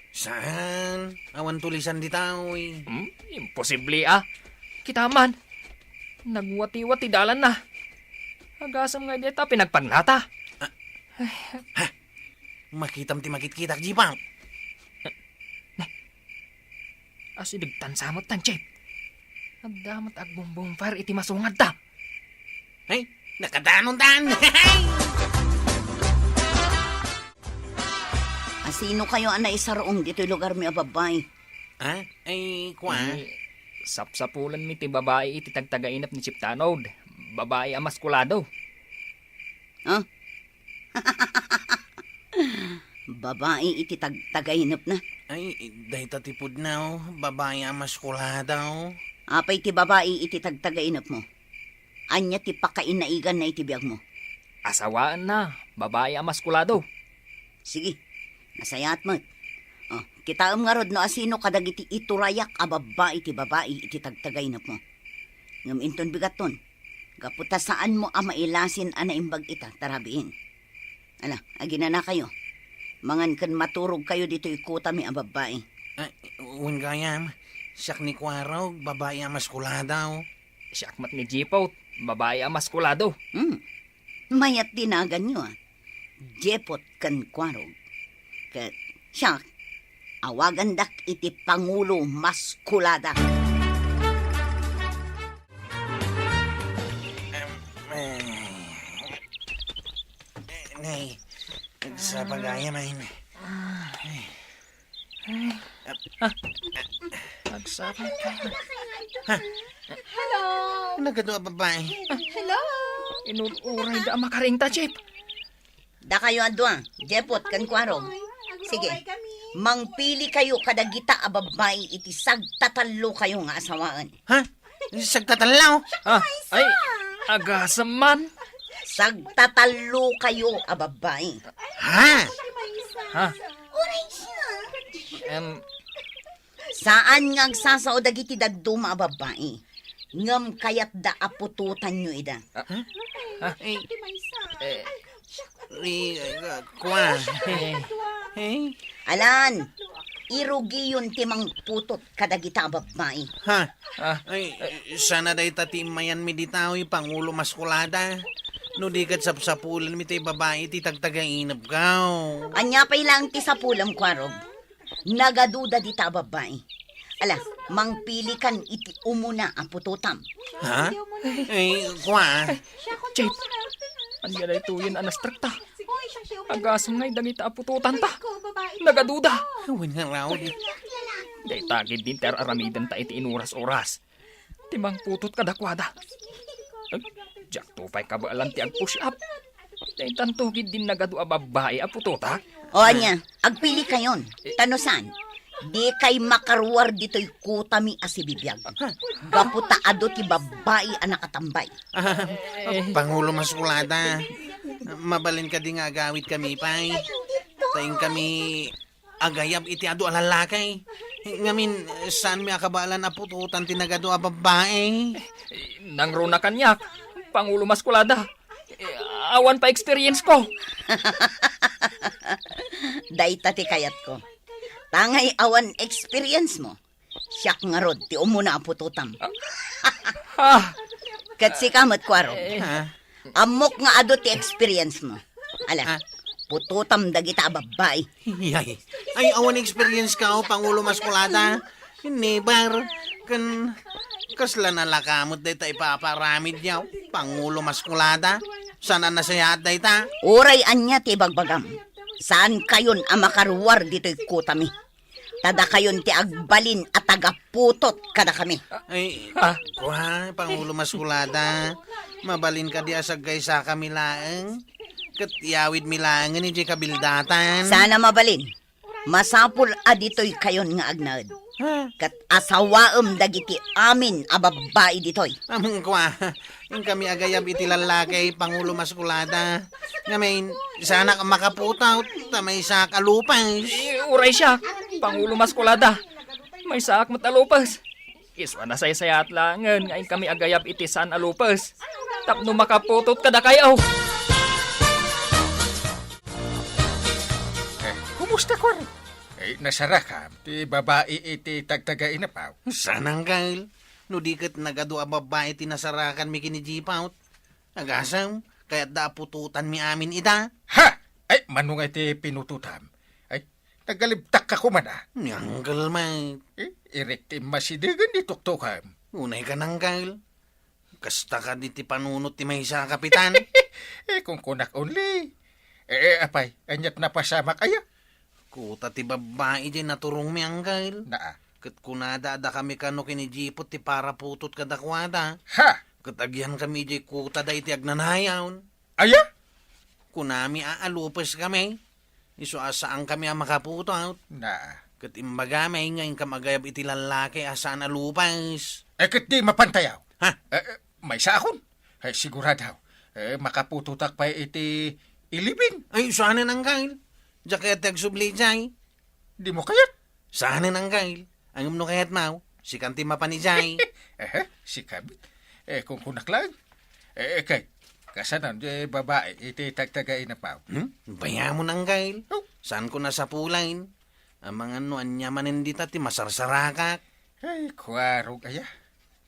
Saan? Awan tulisan ditoy. Hmm? Imposible, a. Kita man. Nagwatiwat ti dalanna. Agasem nga dita pinagpagnata. Ah. Ay. Ha? Makitam ti makitkitak, Jeff. Ne, asidegtan sa met tan, Jeff. Adda met agbongbonfire iti masungadta. Ay, nakadanontan! Asino kayo a naisarong ditoy lugarmi a babbai? Ha? Ay, kua? Eh, sapsapulanmi ti babai iti tagtagainep ni Chief Tanod. Babai a maskulado. Ha? Babai iti tagtagainepna? Ay, dayta ti pudno, babai a maskulado. Apay ti babai iti tagtagainepmo? Ania ti pakainaiganna iti biagmo? Asawaenna, babai a maskulado. Sige, nasayaat met. Oh, kitaem ngarud no asino kadagiti iturayak a babbai ti babai iti tagtagainepmo. Ngem inton bigatton, gapu ta saanmo a mailasin a naimbag ita, ta rabiin. Ala, aginanakayo. Mangan ken maturogkayo ditoy kotami a babbai. Ay, wen gayam, siak ni Kuarog, babai a maskulado. Siak met ni Jipot, babai a maskulado. Hmm. Mayat ti naganyo, a. Jepot ken Kuarog. Ket siak, awagandak iti Pangulo Maskulada. Em, eh, eh, nay, nagsapa gayam, ay. Ay. Ah, nagsapa ka. Ha? Hello? Nagadu a babai. Hello? Inur-urayda a makaringta, Chief. Dakayo a dua, Jepot ken Kuarog. Sige, mangpili kayo kadagita a babbai iti sagtatallo kayo nga asawaen. Ha? Sagtatallo? Ah, ay, agasem man. Sagtatallo kayo a babbai. Ha? Ha? Em, Saan nga agsasao dagiti dadduma a babbai, ngem kayatda a putotanyo ida. Ah, ah, eh, eh, eh, kua. Eh. Eh. Alan, irugiyon ti mangputot kadagita a babbai. Ha? Ah. Ay, sana dayta ti immayanmi dita, oy, Pangulo Maskulada. No di ket sapsapulenmi ti babai ti tagtagainepko. Ania pay laeng ti sapulem, Kuarog? Nagaduda dita a babbai. Ala, mangpilikan iti umuna a putotam. Ha? Eh, kua. Chief, ania daytoyen a nastrekta? Agasem ngay dagita a putotanta. Nagaduda. Wen nga raw di. Dayta gid din ti ar-aramidenta iti inuras-oras. Ti mangputot kadakuada. Eh, diakto pay kabaelan ti agpush up. Daytanto gid din nagadu a babbai a putotak. O ania, agpili kayon. Ta no saan, dikay makaruar ditoy kutami a sibibiag. Gapu ta adu ti babbai a nakatambay. Ah, Pangulo Maskulada, mabalin kadi nga agawid kami pay. Ta inkami agayab iti adu a lallaki. Ngamin, saanmi a kabaelan a putotan ti nagadu a babbai. Nangruna kaniak, Pangulo Maskulada. Awan pa experience ko. Dayta ti kayatko. Tangay awan experience mo. Siak ngarud ti umuna a putotam. Ah! Ket sika met, Kuaro. Eh. Ha? Ammok nga adu ti experience mo. Ala, ah, putotam dagita a babbai. Yay. Ay, awan experience ka, o, Pangulo Maskulada. Never. Ken, kasla nalaka met dayta ipapaaramid niya, Pangulo Maskulada. Saan a nasayaat dayta? Uray ania ti ibagbagam. Saan kayon a makaruar ditoy kutami. Ta dakayon ti agbalin a tagaputot kadakami. Ay, ah, kua, Pangulo Maskulada. Mabalin kadi a saggaysakami laeng. Ket iyawidmi laengen idiay kabildatan. Saan a mabalin. Masapul a ditoy kayon nga agnaed. Ha? Ket asawaem dagiti amin a babbai ditoy. Ammom kua, inkami agayab iti lallaki, Pangulo Maskulada. Ngamin, saanak makaputot, ta maysaak a lupes. Eh, uray siak, Pangulo Maskulada. Maysaak met a lupes. Isu a nasaysayaat laengen nga inkami agayab iti saan a lupes. Tapno makaputot kadakayo. Eh, kumusta, Kuaro? Eh, nasarakam ti babai iti tagtagainep, aw? Saan, Angkel. No di ket nagadu a babbai ti nasarakanmi ken ni Jipot. Agasem, kayatda a putotanmi amin ida. Ha! Ay, mano nga iti pinutotam? Ay, nagalibtak ka koma, a. Ni Angkel met. Eh, irek ti immasidegen ni tuktokem. Unay ka, Angkel. Kasta kadi ti panunot ti maysa a kapitan? Eh, kunkunak only. Eh, eh, apay, aniat napasamak aya? Kuta ti babbai diay naturongmi, Angkel. Naa. Ket kunada a dakami kano ken ni Jipot ti paraputot kadakuada. Ha! Ket agyankami idiay kutada iti agnanayon. Aya? Kunami a alupeskami. Isu a saankami a makaputot. Na. Ket imbagami nga inkam agayab iti lallaki a saan a lupes. Eh, ket di mapantayaw. Ha? Eh, eh, maysaakon. Eh, sigurado. Eh, makaputotak pay iti ilibing. Ay, saanen, Angkel. Diak kayat ti agsubli idiay. Dimo kayat? Saanen, Angkel. Ngem no kayatmo, sikan ti mapan idiay. Ehe, sika met. Eh, kunkunak laeng. Eh, eh, kay, kasano, eh, babai, iti tagtagainep, aw? Hmm? Bayamon, Angkel. Oh. Saanko nasapulen? Amangan no ania manen dita ti masarsarakak. Ay, Kuaro, aya.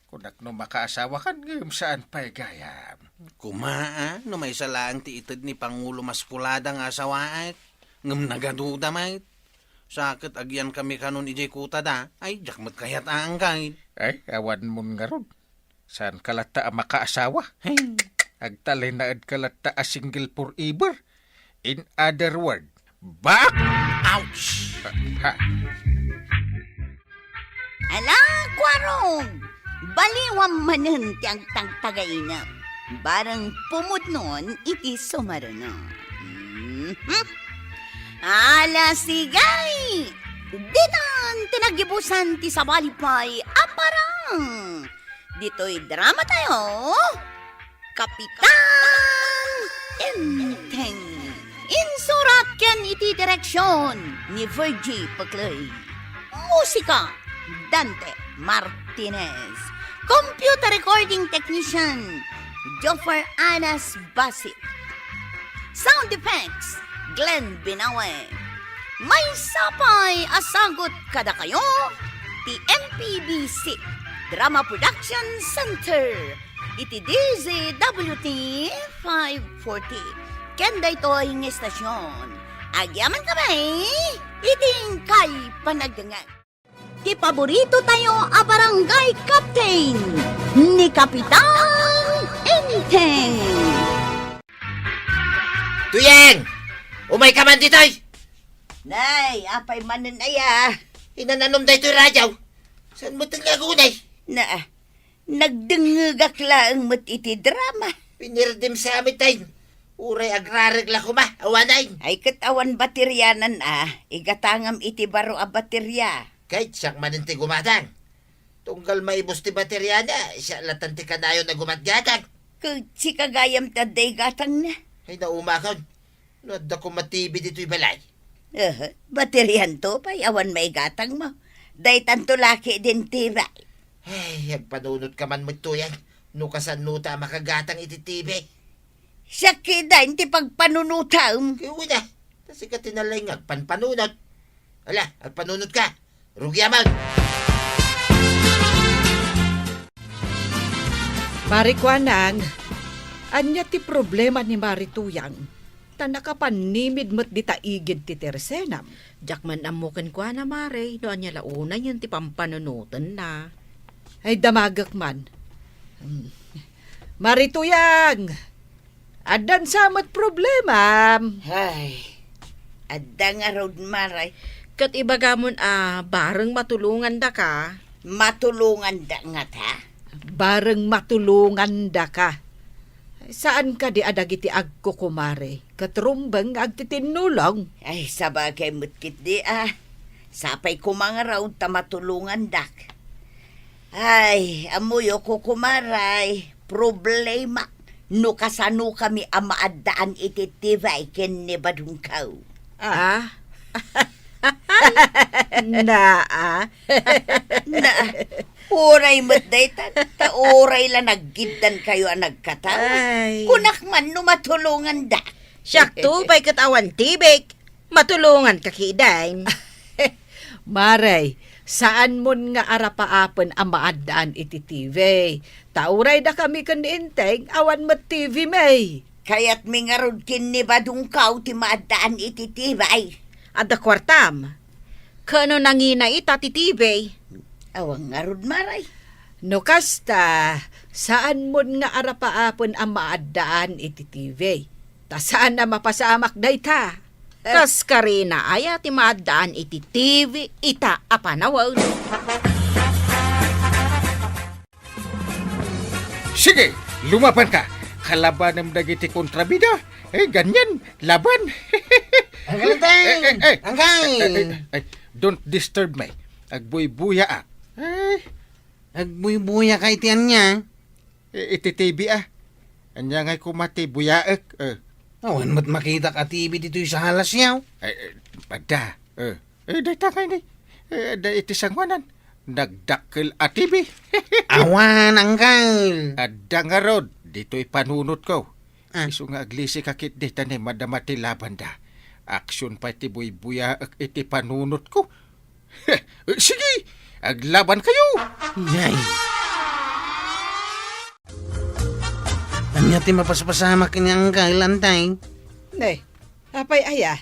Kunak no makaasawakan, ngem saan pay gayam. Koma, a, no maysa laeng ti ited ni Pangulo Maskulada nga asawaek, ngem nagaduda met. Sa ket agyankami kanon idiay kutada, ay, diak met kayat a, Angkel. Ay, awanmon ngarud. Saanka latta a makaasawa? Hey. Agtalinaedka latta a single forever. In other word, back! Ouch! Ha, ha. Ala, Kuarog! Baliwam manen ti agtagtagainep. Bareng pumudnon iti sumaruno. Mhm. Ala, sige! Ditan ti naggibusan ti sabali pay a parang. Ditoy drama tayo, Kapitan Enteng. Insurat ken iti direksyon ni Virgie Peclay. Musika, Dante Martinez. Computer recording technician, Joffer Anas Basit. Sound effects, Glenn Binawe. Maysa pay a sagut kadakayo ti M P B C Drama Production Center iti D Z W T five forty. Ken daytoy nga estasyon, agyamankami iti inkay panagdengngeg. Ti paborito tayo a barangay captain, ni Kapitan Enteng. Tuyang! Umayka man ditoy! Nay, apay manen aya? Inananom daytoy radyo. Saan mo nga agunay? Na, nagdengngegak laeng met iti drama. Pinirdem sa amin tayo. Uray agrareg la koma, awanay. Ay, ket awan baterianan a, igatangam iti baro a bateria. Ket siak manen ti gumatang. Tunggal maibus ti bateriana, siak latan ti kanayon a gumatgatang. Ket sika gayam ti adda igatangna. Ay, naumakon. No adda koma T V ditoy balay. Aha, baterianto pay, awan maigatangmo. Daytanto la ketdin T V. Ay, agpanunot ka man met Tuyang. No kasano ta a makagatang iti T V. Siak ketdin ti pagpanunotam. Ket wen a, ta sika ti nalaing nga agpanpanunot. Ala, agpanunot ka. Rugiaman! Mari Kuanang, ania ti problema ni Mari Tuyang? Ta nakapannimid met dita igid ti tersenam. Diak man ammo kenkuana, Mari, no ania la unayen ti pampanunotenna. Ay, damagek man. Hmm. Mari Tuyang! Addan sa met problemam. Ay, adda ngarud, Mari. Ket ibagamon a bareng matulongandaka. Matulonganda ngata? Bareng matulongandaka. Saan kadi a dagiti agkukumare ket rumbeng nga agtitinnulong? Ay, sabagay met ketdi a. Sapay koma ngarud ta matulongandak. Ay, ammoyo, kukumaray, problema no kasanokami a maaddaan iti T V ken ni Badongkaw. Ah? Naa. Na, uray met dayta, ta uray la naggiddankayo a nagkataw. Ay. Kunak man no matulonganda. Siakto pay ket awan T V. Matulonganka ketdin. Mari, saanmon nga arapaapen a maaddaan iti T V. Ta uray dakami ken ni Enteng, awan met T V mi. Kayatmi ngarud ken ni Badongkaw ti maaddaan iti T V. Adda kuartam. Ket no nangina ita ti T V? Awan ngarud, Mari. No kasta, saanmon nga arapaapen a maaddaan iti T V. Ta saan a mapasamak dayta. Kas karina aya ti maaddaan iti T V ita a panawen? Sige, lumaban ka. Kalabanem dagiti kontrabida. Eh, ganyan, laban. Uncle Teng! Eh, eh, eh. Uncle! Eh, eh, eh, don't disturb me. Agbuybuya, ah. Eh. Agbuybuya ka iti ania? Eh, iti T V, ah. Ania ngay koma ti buyaek, eh. Awan met makitak a T V ditoy salas, yaw. Eh, eh, adda, eh. Eh, dayta ngay ni. Eh, adda iti sangoanan. Nagdakkel a T V. Awan, Uncle. Adda ngarud, ditoy panunotko. Ah. Isu nga aglisi ka ketdi ta ni madama ti labanda. Aksyon pay ti buybuyaek iti panunotko. Eh, sige, aglabankayo. Nay. Ania ti mapaspasamak ken ni Uncle, Antay? Ne, apay aya?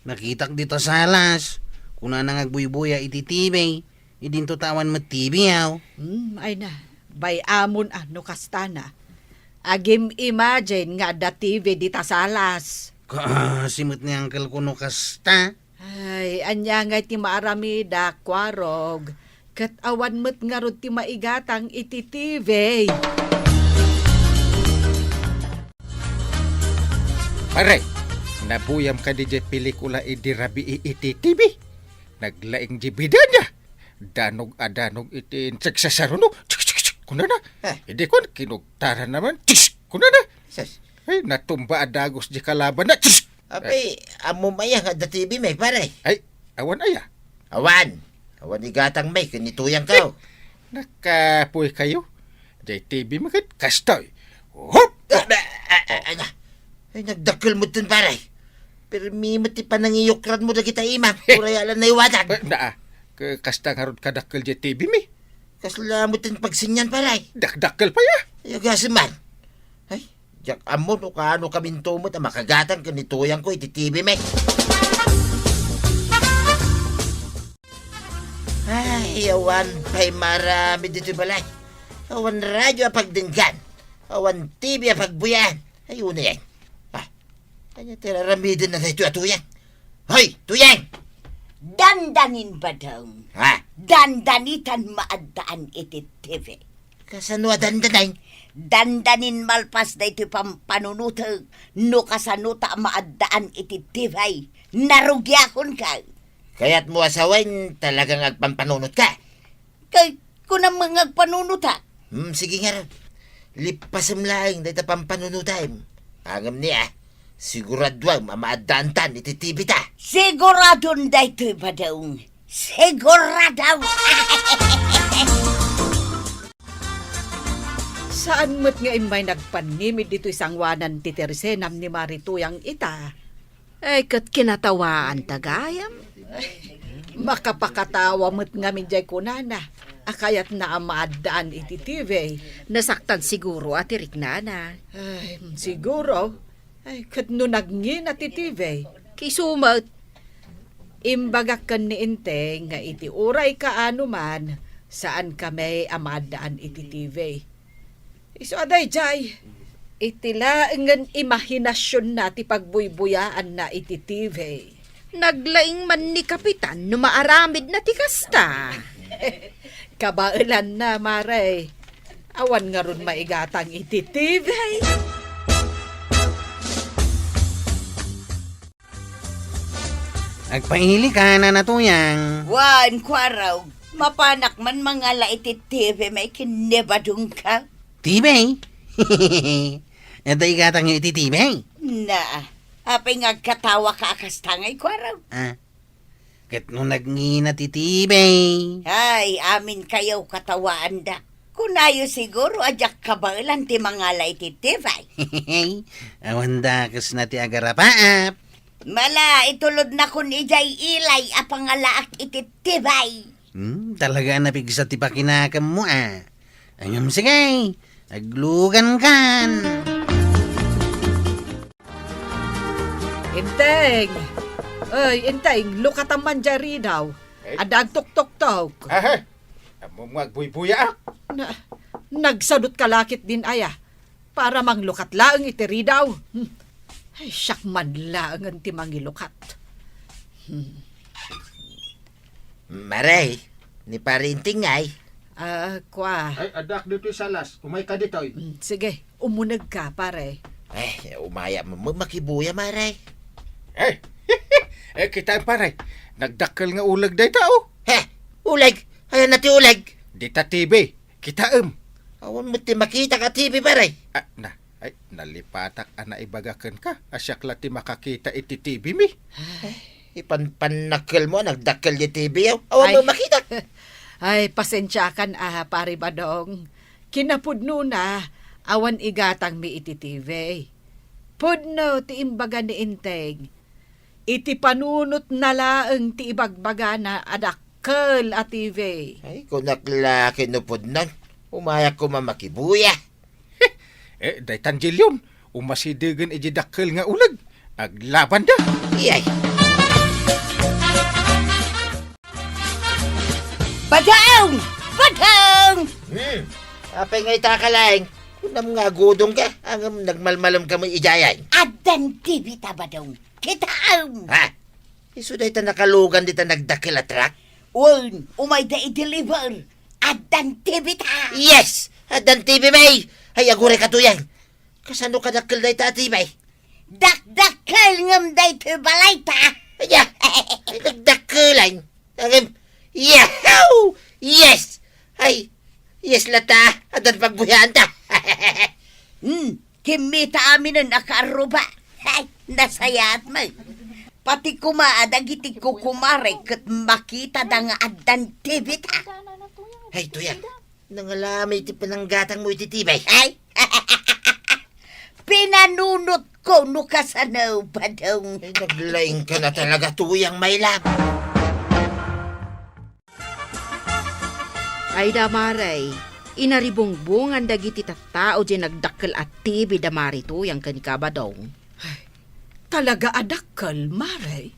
Nakitak dita salas. Kunana nga agbuybuya iti T V. Idinto ta awan met T V, yaw. Hmm, ay na. Bay-amon a no kastana. Agim-imagine nga adda T V dita salas. Kaasi met ni Uncle ko no kasta. Ay, ania ngay ti maaramida, Kuarog? Ket awan met ngarud ti maigatang iti T V. Pare, nabuyam kadi jay pelikula idi rabii iti T V? Naglaing jay bidana. Danog a danog iti insek sasaruno. Chik, chik, chik, kunana. Eh. Idi kun, kinugtaran naman. Chik, kunana. Sus. Ay, natumba a dagus di kalaban na. Chik. Apay, ammo maya nga adda T V may, pare? Ay, awan aya. Awan. Awan igatang may, kinituyang ka. Nakapoy kayo. Jay T V maket, kastoy. Hop! Ah, ah, ah, ah, ah. Ay, nagdakkel mo dun, pare. Permi mo ti panangiyukran mo dagita imam. Uray alan naiwanan. Eh, naa. Ka-, kasta ngarud kadakkel jay T V mi. Kasla mo tin pagsinyan, pare. Dakdakkel pa ya. Ay, agasem man. Ay, diak ammo no kaano kaminto met a makagatang ken ni tuyang ko iti T V mi. Ay, awan pay maaramid ditoy balay. Awan radyo a pagdenggan. Awan T V a pagbuyan. Ay, unayen. Ah, ania ti raramiden na daytoy a tuyang? Hoy, tuyang! Dandanin, Badong. Ha? Dandanitan maaddaan iti T V. Kasano a dandanin? Dandanin malpas daytoy pampanunotek no kasano ta maaddaan iti T V. Narugiakon ka. Kayatmo a sawen, talagang agpampanunot ka? Kay, kunam nga agpanunotak. Hmm, sige ngarud. Lippasem laeng dayta pampanunotem. Ngem ni a, siguraduem a maaddaantan iti T V ta. Siguradon daytoy, Badong. Sigurado! Saan met nga immay nagpannimid ditoy sangoanan ti tersenam ni Mari Tuyang ita. Ay, ket kinatawaan ta gayam. Makapakatawa met ngamin jay kunana a kayatna a maaddaan iti T V. Nasaktan siguro a ti riknana. Ay, siguro. Ay, ket no nagngina ti T V? Isu met. Imbagak ken ni Enteng nga iti uray kaano man, saan kami a maaddaan iti T V. Isu a daydiay, iti laengen imahinasionna ti pagbuybuyaanna iti T V. Naglaing man ni Kapitan no maaramidna ti kasta. Kabaelanna, Mare. Awan ngarud maigatang iti T V. Agpaili ka, Nana Tuyang. Wen, Kuarog, mapanak man mangala iti T V may ken ni Badong ka? T V? Adda igatangyo iti T V? Na, apay nga agkatawa ka a kasta ngay, Kuarog? Ah, ket no nagngina ti T V? Ay, amin kayo katawaanda. Kunayo siguro a diak kabaelan ti mangala iti T V. Awan dakesna ti agarapaap. Mala, itulodnakon idiay ilay a pangalaak iti T V. Hmm, talaga a napigsa ti pakinakemmo, a. Ngem sige, aglugankan. Enteng! Ay, Enteng, lukatam man diay ridaw. Eh? Adda agtuktoktok. Aha! Ammom nga agbuybuyaak. Na, nagsadut ka lakit din aya. Para manglukat laeng iti ridaw. Hmm. Ay, siak man laengen ti mangilukat. Hmm. Mare, ni Pare Enteng ngay. Ah, kua. Ay, addaak ditoy salas. Umayka ditoy. Mm, sige, umunegka, pare. Ay, umayam, ma-, makibuya, Mare. Eh, eh, kitaem, pare. Nagdakkel nga uleg dayta, o. He, uleg? Ayanna ti uleg? Dita T V. Kitaem. Awan met ti makitak a T V, pare. Ah, na. Ay, nalipatak a naibaga kenka a siak la ti makakita iti T V mi. Ay, ipanpannakkelmo a nagdakkel diay T V, aw. Awan met makitak. Ay, pasensiakan a, Pare Badong. Kinapudnona, awan igatangmi iti T V. Pudno ti imbaga ni Enteng. Iti panunotna laeng ti ibagbagana a dakkel a T V. Ay, kunak la ket no pudnon, umayak koma makibuya. Eh, daytan Jillion, umasidegen idiay dakkel nga uleg. Aglabanda. Iyay. Badong! Badong! Hmm. Apay nga ita ka laeng? Kunam nga agudong ka, ngem nagmalmalem ka met idiay. Addan T V ta, Badong. Kitaem! Ha? Isu dayta nakalugan dita nagdakkel a truck? Wen, umayda i-deliver. Addan T V ta. Yes! Addan T V, May! Ay, aguray ka, Tuyang. Kasano kadakkel dayta a T V? Dakdakkel ngem daytoy balayta. Aya, ay, dakdakkelan. Agem, yahoo! Yes! Ay, yes latta, addan pagbuyaanta. Hmm, kimmita aminen a kaarruba. Ay, nasayaat met. Pati koma a dagiti kukumare ket makitada nga addan T V ta. Ay, Tuyang, nangalamay ti pananggatangmo iti T V. Ay, pinanunotko no kasano, Badong. Ay, naglaingka na talaga, Tuyang, my love. Ay da, Mare, inaribungbongan dagiti tattao diay nagdakkel a T V da Mare Tuyang ken ni Kabadong. Ay, talaga a dakkel, Mare?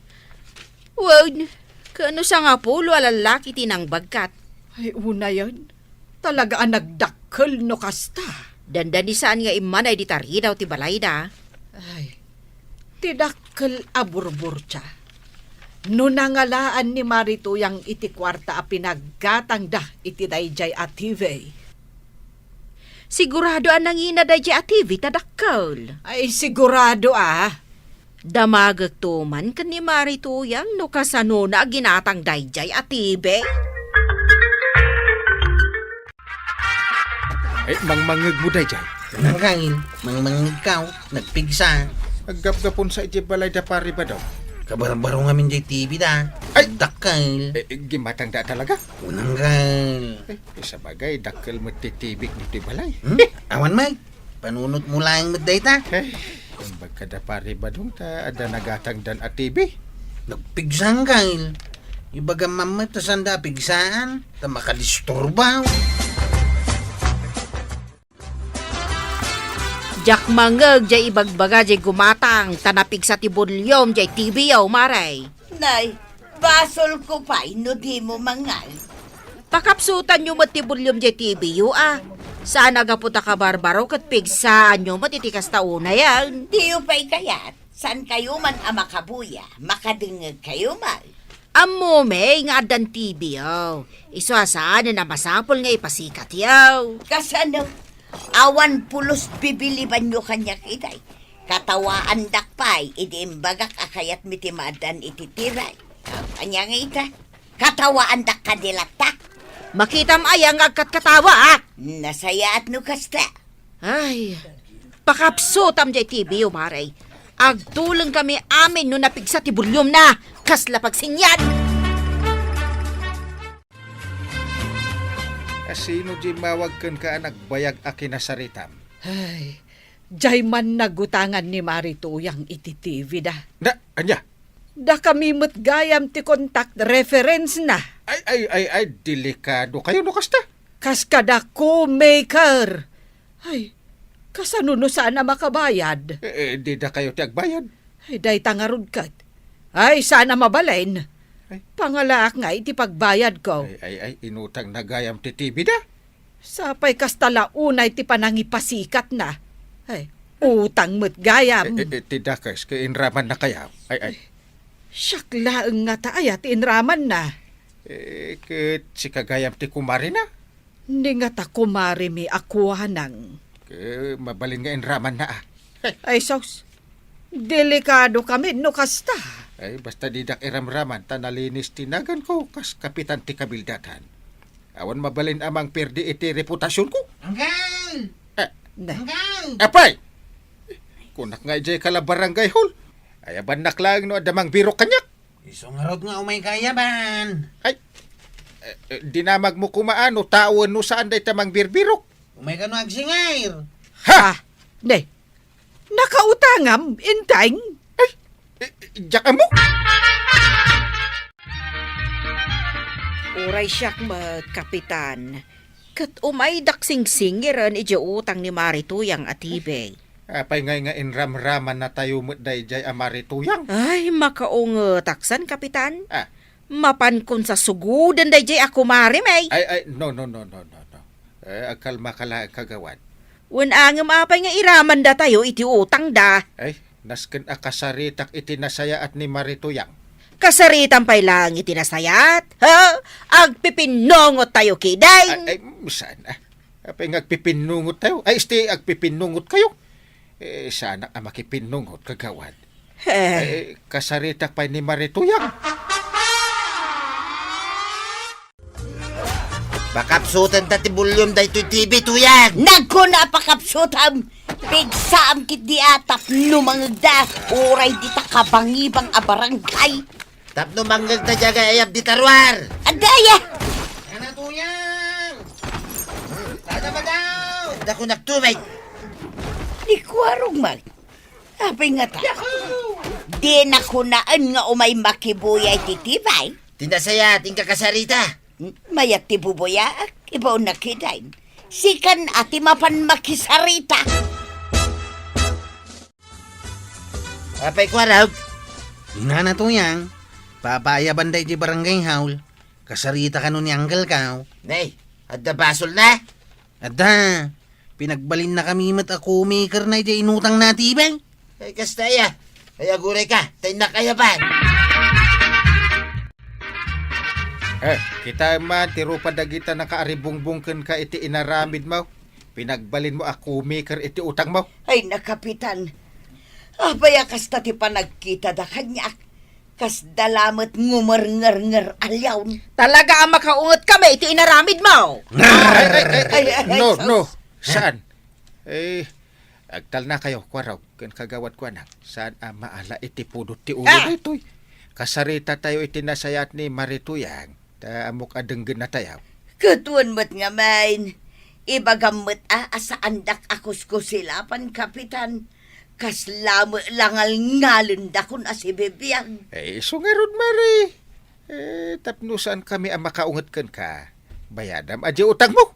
Wen, ken no sangapulo a lallaki ti nangbagkat. Ay, unayen, talaga a nagdakkel no kasta. Dandani saan nga immanay di taridaw ti balayda. Ay, ti dakkel a burburtia. No nangalaan ni Mare Tuyang iti kuarta a pinaggatangda iti daydiay a T V. Sigurado a nangina daydiay a T V ta dakkel. Ay, sigurado a. Damagekto man ken ni Mare Tuyang no kasanona a ginatang daydiay a T V. Eh, mangmangngegmo daydiay. Nangkain, mangmangngegkaw, nagpigsa. Aggapgapon sa iti balay da Pari Badong. Kabarbaro ngamin diay T V da. Ay! Dakkel. Eh, eh, gimatang da talaga? Unanggal. Eh, sabagay, dakkel met ti T V ditoy balay. Hmm? Awan, Mike. Panunotmo laeng met dayta. Eh, imbag kada Pari Badong ta adda nagatangdan a T V. Nagpigsa, Angkel. Ibagam man met ta sanda a pigsaan, ta makadisturba. Diak mangngeg diay ibagbaga diay gumatang ta napigsa ti volume diay T V-yo, Mare. Nay, basolko pay no dimo mangngeg. Pakapsutanyo met ti volume diay T V-yo, a. Saan a gapu ta kabarbaro ket pigsaanyo met iti kasta unayen. Diyo pay kayat, saankayo man a makabuya, makadengngegkayo met. Ammom nga addan T V-yo. Isu a saanen a masapul nga ipasikatyo. Kasano? Awan pulos bibilibanyo kaniak itay. Katawaandak pay idi imbagak a kayatmi ti maaddaan iti T V. Ania nga ita? Katawaandak kadi latta? Makitam aya nga agkatkatawa, a? Nasayaat no kasta. Ay, pakapsutam diay T V-yo, Mare. Agtulengkami amin no napigsa ti volume na. Kasla pagsinyan! A sino diay mawag kenka a nagbayag a kinasaritam? Ay, diay man nagutangan ni Mare Tuyang iti T V da. Na, ania? Dakami met gayam ti contact reference na. Ay, ay, ay, ay, delikadokayo no kasta. Kas kada co-maker. Ay, kasano no saan a makabayad? Eh, eh, didakayo ti agbayad. Ay, dayta ngarud ket. Ay, saan a mabalin. Ay. Pangalaak nga iti pagbayadko. Ay, ay, ay, inutangna gayam ti T V da. Sapay kasta la unay ti panangipasikatna. Ay, utang met gayam. Eh, eh, eh, ti dakes, ket inramanna kayam. Ay, ay. Siak laeng ngata aya ti inramanna. Eh, ket sika gayam ti kumarina? Ni ngata kumarimi a kuanang. Ket mabalin nga inramanna, a. Ay, sus. Delikadokamin no kasta. Ay, basta didak iramraman ta nalinis ti naganko kas kapitan ti kabildatan. Awan mabalin a mangperdi iti reputasionko. Anggal! Eh. Ne. Anggal! Apay! Kunak nga idiay kala barangay hall. Ayabannak laeng no adda mangbirok kaniak. Isu ngarud nga umayka ayaban. Ay, eh, eh, dinamagmo koma a no tao wenno saan dayta mangbirbirok. Umayka no agsingair. Ha! Ah, ne, nakautangam, Enteng? Ay, eh, eh, diak ammo. Uray siak met, Kapitan. Ket umaydak singsingiren idiay utang ni Mare Tuyang a T V. Apay ngay nga inramramannatayo met daydiay a Mare Tuyang? Ay, makaungetak san, Kapitan. Ah. Mapankon sa sugoden daydiay a kumarim, ay. Ay, ay, no, no, no, no, no, no. Eh, agkalmaka laeng, Kagawad. Wen angem apay nga iramandatayo iti utangda? Ay, nasken a kasaritak iti nasayaat ni Mare Tuyang. Kasaritam pay laeng iti nasayaat? Ha? Agpipinnungottayo ketdin? Ay, ay, saan, a. Apay nga agpipinnungottayo? Ay, isti agpipinnungotkayo. Eh, saanak a makipinnungot, kagawad. Eh. Eh, kasaritak pay ni Mare Tuyang. Pakapsutan ta ti volume daytoy T V, Tuyang. Nagkuna a pakapsutam. Pigsaam ket di atap no mangegda, uray dita kabangibang a barangay. Tapno mangngeg ta diay agayab dita ruar. Adda aya! Ana, Tuyang! Tada ba daw? Dakunak tumay. Ni Kuarog man. Apay ngata? Yahoo! Di nakunaen nga umay makibuya iti tibay? Ti nasayaat, inka kasarita. Mayat ti bubuyaak, ibaon na kidain. Sikan a ti mapan makisarita. Apay, Kuarog? Inana, Tuyang, papaayabanda iti barangay hall. Kasarita kano ni Uncle Kao. Nay, adda basolna? Adda. Pinagbalinnakami met a co-maker na idiay inutangna a tibay. Ay, kasta aya. Ay, agurayka, ta innak ayaban. Eh, kitaem man ti rupa dagita nakaaribungbong kenka iti inaramidmo. Pinagbalinmo a co-maker iti utangmo. Ay, na, Kapitan. Apay a kasta ti panagkitada kaniak? Kasda lamet ngumerngernger a leon. Talaga a makaungetkami iti inaramidmo. Ay, ay, ay, ay, ay, no, sus. No. Saan? Eh, agtalnakayo, Kuarog, ken kagawad Kuanang. Saan a maala iti pudot ti ulo daytoy? Kasaritatayo iti nasayaat ni Mare Tuyang, ta ammok a denggennatayo. Ket wen met ngamin, ibagam met a, a saandak a kuskusilapan, Kapitan. Kasla met la ngalngalendakon a sibibiag. Eh, isu ngarud, Mare. Eh, tapno saankami a makaunget kenka, bayadam a di utangmo.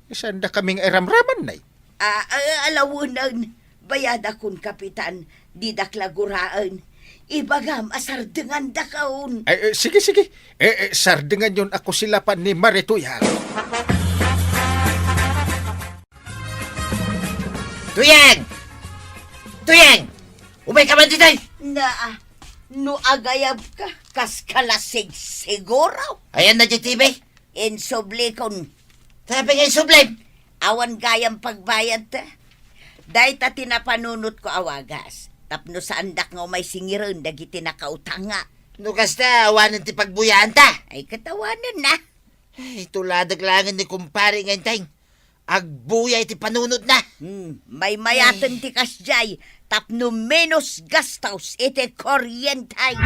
Saandakami nga iramraman, nay. A, a, alawenen, bayadakon, Kapitan, didak la guraen. Ibagam a sardengandakon. Ay, eh, sige, sige. Eh, eh, sardenganyon a kusilapan ni Mare Tuyang. Tuyang! Tuyang! Umayka man ditoy! Na, no agayabka, kaska la sigsiguro. Ayan na diay T V. Insublikon. Sabi nga insublim? Awan gayam pagbayadta. Dayta ti napanunotko a wagas. Tapno saandak nga umay singiren dagiti nakautanga. No kasta, awanen ti pagbuyaanta. Ay, ket awanen na. Ay, tuladek laengen ni kumpare nga Enteng. Agbuya iti panunotna. Hmm, maymayaten ti kasdiay tapno menos gastos iti kuryente. Ay,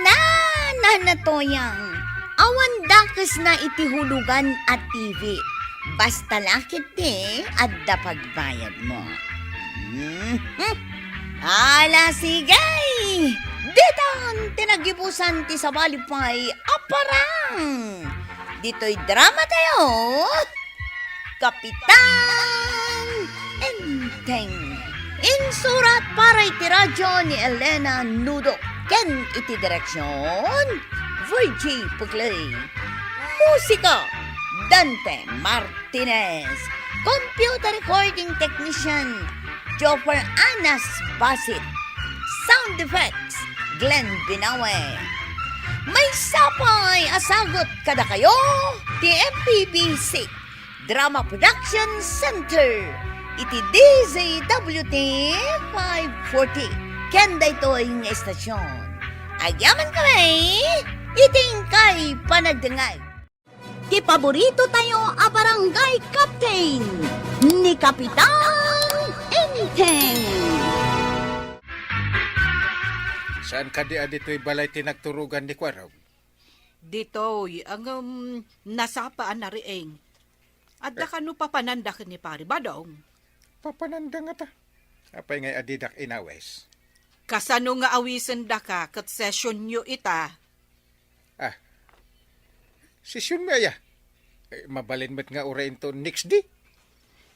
na, Nana Toyang, awan dakesna iti hulugan a T V. Basta la ketdi adda pagbayadmo. Mhm. Ala, sige! Ditan ti nagibusan ti sabali pay a parang. Ditoy drama tayo, Kapitan Enteng. Insurat para iti radyo ni Elena Nudo ken iti direksyon, Virgie Pugley. Musika, Dante Martinez. Martinez. Computer recording technician, Joffer Anas Basit. Sound effects, Glenn Binawe. Maysa pay a sagut kadakayo ti M P B C Drama Production Center iti D Z W T five forty ken daytoy nga estasyon. Agyaman kami iti inkay panagdengngeg. Ti paborito tayo a barangay captain, ni Kapitan Enteng. Saan kadi a ditoy balay ti nagturugan ni Kuarog? Ditoy, ngem nasapa a nariing. Adda kano papananda ken ni Pari Badong? Papananda ngata? Apay ngay a didak inawis? Kasano nga awisendaka ket sesionyo ita? Ah, sesionmi aya? Eh, mabalin met nga uray inton next day.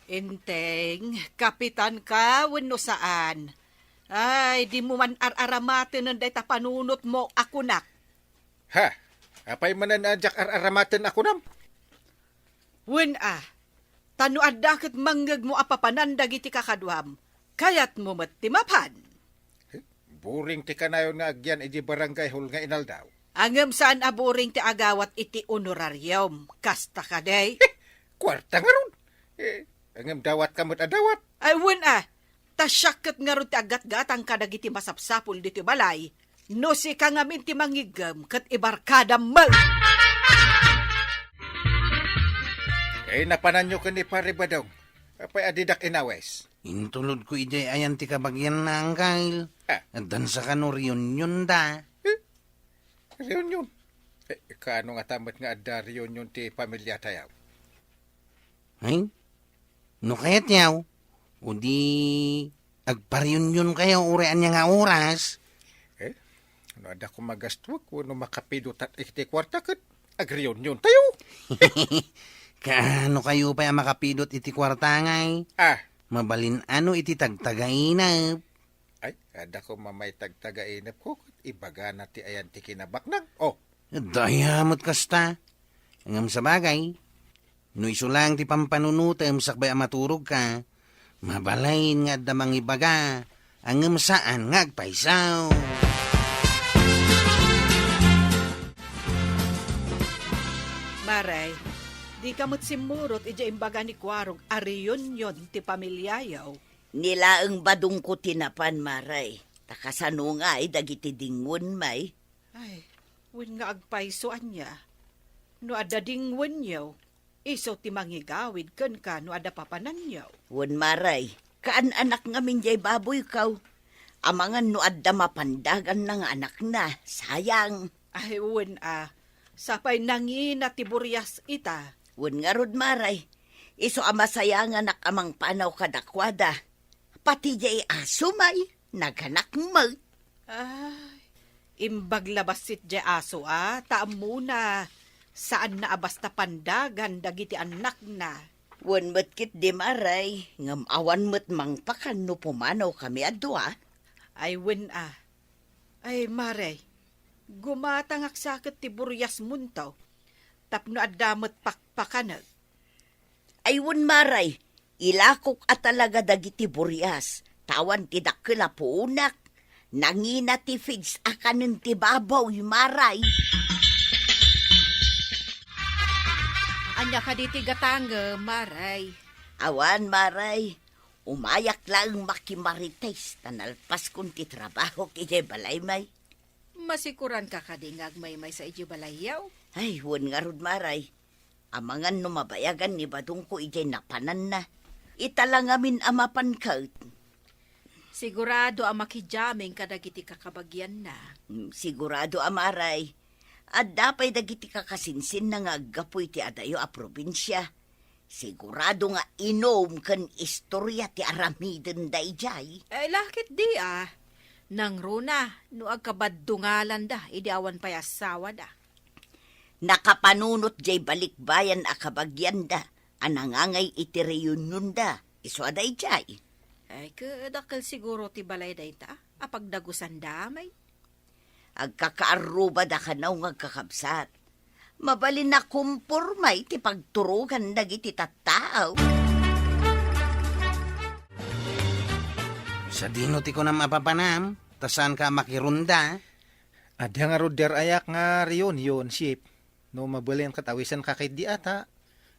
Enteng, kapitan ka wenno saan? Ay, dimo man ar-aramatenen dayta panunotmo a kunak. Ha? Apay manen a diak ar-aramaten a kunam? Wen a, ta no adda ket mangngegmo a papanan dagiti kakaduam, kayatmo met ti mapan. Boring ti kanayon nga agyan iti barangay hall nga inaldaw. Ngem saan a boring ti agawat iti honorarium. Kasta kadi? Kuarta ngarud. Eh, ngem dawatka met a dawat. Ay, wen a. Ta siak ket ngarud ti aggatgatang kadagiti masapsapul ditoy balay. No sika ngamin ti mangiggem ket ibarkadam met. Eh, napananyo ken ni Pare Badong. Apay a didak inawes? Intulodko idiay ayan ti kabagianna, Angkel. Ah. Addan sa kano reunion da. Eh? Reunion? Eh, kaano ngata met nga adda reunion ti pamiliatayo? Ay? No kayatyo, o di agpareunion kayo uray ania nga oras. Eh? No adda koma gastuek wenno makapidotak iti kuarta ket agreuniontayo. Kaano kayo pay a makapidot iti kuarta ngay? Ah. Mabalin ano iti tagtagainep? Ay, adda koma may tagtagainepko ket ibagana ti ayan ti kinabaknang. Oh. Adda aya met kasta. Ngem sabagay, no isu laeng ti pampanunotem sakbay a maturogka, mabalin nga adda mangibaga, ngem saan nga agpayso. Maray, dika met simmurot idiay imbaga ni Kuarog a reunion ti pamiliayo. Ni laeng Badongko ti napan, Maray. Ta kasano ngay dagiti dingwen, may? Ay, wen nga agpayso ania. No adda dingwenyo, isu ti mangigawid kenka no adda papananyo. Wen, Maray, kaan-anak ngamin diay baboyko. Amangan no adda mapandaganna nga anakna, sayang. Ay, wen a, sapay nangina ti burias ita. Wen ngarud, Maray, isu a masayanganak a mangpanaw kadakuada. Pati diay aso, may, naganak met. Ay, imbag la bassit diay aso a, ta ammona, saanna a basta pandagan dagiti annakna. Wen met ketdi, Maray, ngem awan met mangpakan no pumanawkami a dua. Ay, wen a. Ay, Maray, gumatangak sa ket ti buriasmonto, tapno adda met pakpakanek. Ay, wen, Maray, ilakok a talaga dagiti burias, ta awan ti dakkel a puonak. Nangina ti feeds a kanen ti baboy, Maray. Ania kadi ti gatangem, Maray? Awan, Maray. Umayak laeng makimarites, ta nalpaskon ti trabahok idiay balay, may. Masikuranka kadi nga agmaymaysa idiay balayyo? Ay, wen ngarud, Maray. Amangan no mabayagan ni Badongko idiay napananna. Ita la ngamin a mapan ket. Sigurado a makijamming kadagiti kakabagianna. Mm, sigurado a, Maray. Adda pay dagiti kakasinsinna nga aggapu iti adayo a probinsia. Sigurado nga inum ken istoria ti aramidenda idiay. Eh, lakit di, ah. Nangruna, no agkabaddungalanda, idi awan pay asawada. Nakapanunot diay balikbayan a kabagianda a nangangay iti reunionda, isu a daydiay. Ay, ket dakkel siguro ti balay dayta a pagdagusanda, may. Agkakaarrubada kano nga agkakabsat. Mabalin a kumporma iti pagturogan dagiti tattao. Sadino ti kunam a papanam, ta saanka a makirunda? Adda ngarud di ar-ayak nga reunion, Sip. No mabalin ket awisenka ketdi ata.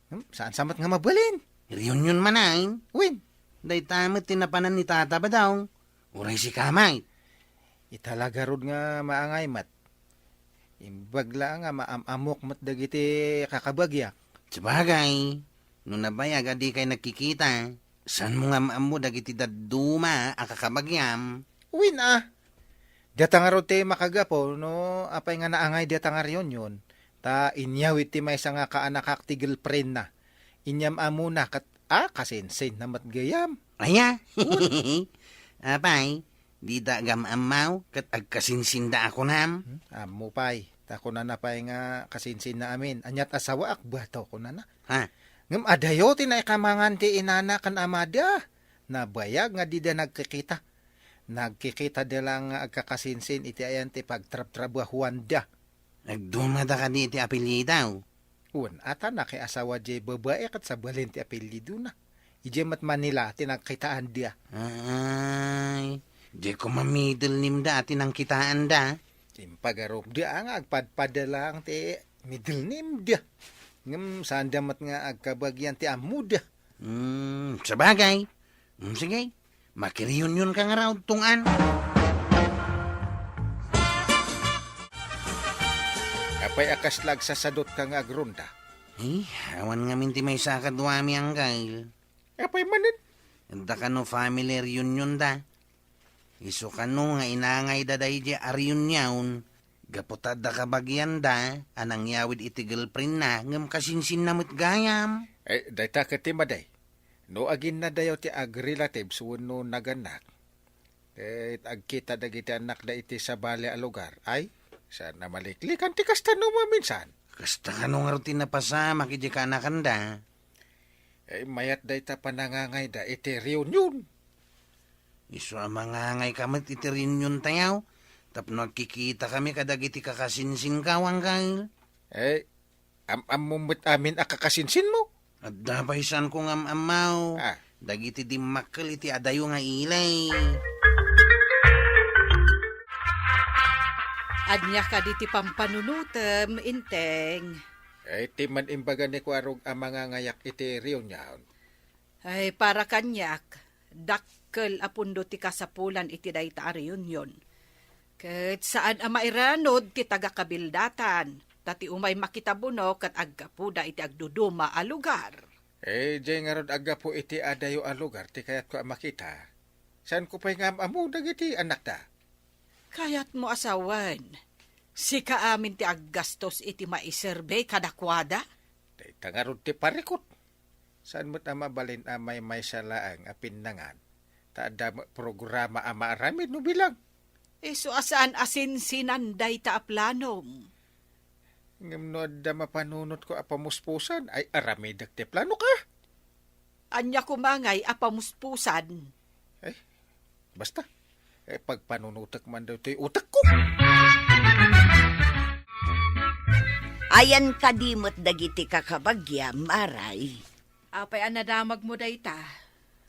Hmm, saan sa met nga mabalin? Reunion manen? Wen? Dayta met ti napanan ni Tata Badong. Uray sika met. Ita la garud nga maangay met. Imbag la nga maam-amok met dagiti kakabagiak. Sabagay, no nabayag a dikay nagkikita, saanmo nga maammo dagiti dadduma a kakabagiam? Wen a. Data ngarud ti makagapu no apay nga naangay data nga reunion. Ta inyawid ti maysa nga kaanakak ti girlfriendna. Inyam-amona ket a, kasinsinna met gayam. Aya? Apay, dida gam-ammaw ket agkasinsinda a kunam? Hmm, ammo pay. Ta kunana pay nga kasinsinna amin. Aniat a sawaak bato kunana. Ha? Ngem adayo ti naikamangan ti inana ken amada. Nabayag nga dida nagkikita. Nagkikita da lang nga agkakasinsin iti ayan ti pagtrabtrabahuanda. Nagdumada kadi iti apelyido? Wen, ata nakiasawa diay babai ket sabali ti apelyidona. Idiay met Manila ti nagkitaanda. Ay, di ko ma-middle name da ti nangkitaanda. Impagarupda nga agpadpada lang ti middle name da. Ngem saanda met nga agkabagian ti ammoda. Hmm, sabagay. Hmm, sige. Makireunion ka nga raw, tungan. Apay a kasla agsasadot ka nga agronda? Eh, awan ngamin ti maysa kaduami, Angkel. Apay manen? Adda kano family reunion da. Isu kano nga inangayda daydi a reunion, gapu ta adda kabagianda a nangyawid iti girlfriendna ngem kasinsinna met gayam. Eh, dayta ket ti madi. No aginnadayo ti agrelatives wenno nagannak, ket agkita dagiti annakda iti sabali a lugar, ay, saan a maliklikan ti kasta no maminsan. Kasta kano ngarud ti napasamak idiay kaanakanda? Eh, mayat dayta panangangayda iti reunion. Isu a mangangayka met iti reunion tayo, tapno agkikitakami kadagiti kakasinsinkaw, Angkel. Eh, am-ammom met amin a kakasinsinmo? Adda pay saanko nga am-ammo. Ah. Dagiti dimmakkel iti adayo nga ili. Ania kadi ti pampanunotem, Inteng? Eh, ti man imbaga ni Kuarog a mangangayak iti reunion. Ay, para kaniak, dakkel a pundo ti kasapulan iti dayta a reunion. Ket saan a mairanod ti taga-kabildatan, ta ti umay makitabuno ket aggapuda iti agduduma a lugar. Eh, diay ngarud aggapu iti adayo a lugar ti kayatko a makita. Saanko pay nga am-ammo dagiti annakda. Kayatmo a sawen, sika amin ti aggastos iti maiserbi kadakuada? Dayta ngarud ti parikut. Saan met a mabalin a maymaysa laeng a pinnangan, ta adda met programa a maaramid no bilang. Isu a saan a sinsinan dayta a planom. Ngem no adda mapanunotko a pamuspusan, ay aramidek ti planoka. Ania koma ngay a pamuspusan? Eh, basta, eh, pagpanunotek man daytoy utekko. Ayan kadi met dagiti kakabagiam, Maray. Apay a nadamagmo dayta?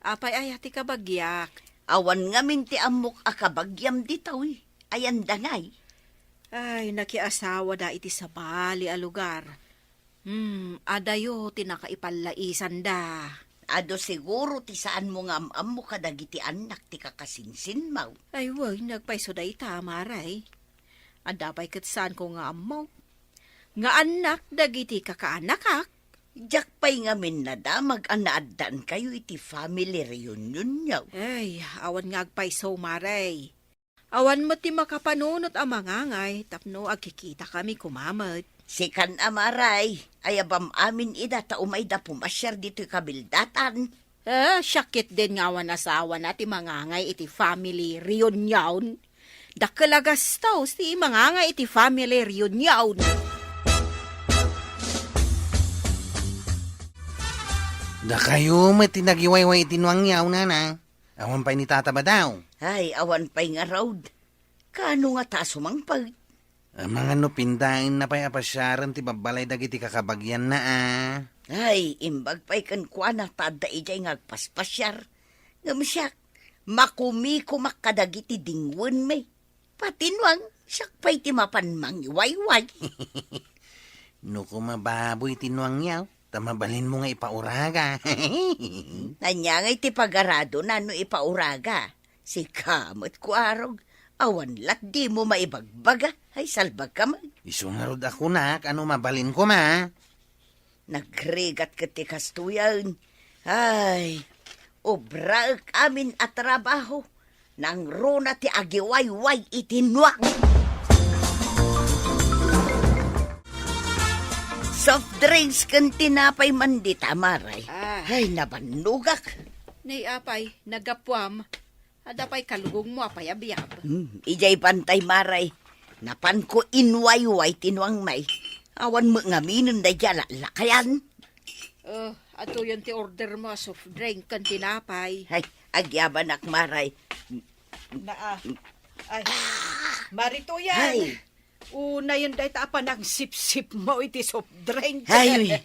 Apay aya ti kabagiak? Awan ngamin ti ammok a kabagiam ditoy. Ayan da ngay. Ay, nakiasawada iti sabali a lugar. Hmm, adayo ti nakaipalaisanda. Adu siguro ti saanmo nga am-ammo kadagiti annak ti kakasinsinmo. Ay, wen, nagpayso dayta, Maray. Adda pay ket saanko nga ammo. Nga annak dagiti kakaanakak. Diak pay ngamin nadamag a naaddaankayo iti family reunionyo. Ay, awan nga agpayso, Maray. Awan met ti makapanunot a mangangay tapno agkikitakami koma met. Sikan a, Maray, ayabam amin ida ta umayda pumasiar ditoy kabildatan. Eh, siak ketdin nga awan asawana ti mangangay iti family reunion. Dakkel a gastos ti mangangay iti family reunion. Dakayo met ti nagiwayway iti nuangyo, nana. Awan pay ni Tata Badaw. Ay, awan pay ngarud. Kaano ngata a sumangpet? Amangan no pindaenna pay a pasiaren ti babbalay dagiti kakabagianna, a. Ay, imbag pay kenkuana ta adda idiay nga agpaspasiar. Ngem siak, makumikomak kadagiti dingwenmi. Pati nuang, siak pay ti mapan mangiwayway. No koma baboy ti nuangyo, ta mabalinmo nga ipauraga. Ania ngay ti pagaradona no ipauraga? Sika met, Kuarog, awan lat dimo maibagbaga, ay salbagka met. Isu ngarud a kunak a no mabalin koma. Nagrigat ket ti kastoyen. Ay, obraek amin a trabaho. Nangruna ti agiwayway iti nuang. Soft drinks ken tinapay man dita, Maray. Ah. Ay, nabannogak. Nay, apay, naggapuam. Adda pay kalugongmo a payabyab. Hmm, idiay bantay, Maray. Napanko inwayway ti nuangmi. Awan met ngaminen daydi a lakayan. Oh, atuyon ti ordermo a soft drink ken tinapay. Ay, agyabanak, Maray. Naa. Ay, Marituyan. Ay. Unayen dayta a panangsipsipmo iti soft drink. Ay,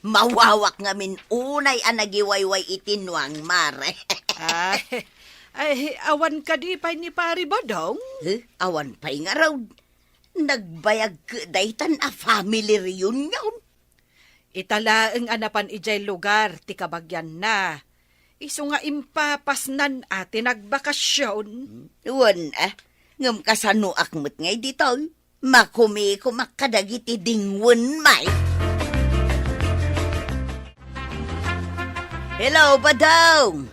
mawawak ngamin unay a nagiwayway iti nuang, Maray. Ay, ay, awan kadi pay ni Pari Badong? Eh, awan pay ngarud. Nagbayag ket daytan a family reunion. Ita laeng a napan idiay lugar ti kabagianna. Isu nga impapasnan a ti nagbakasyon. Wen, a. Ngem kasanoak met ngay ditoy? Makumikumak kadagiti dingwen, may. Hello, Badong!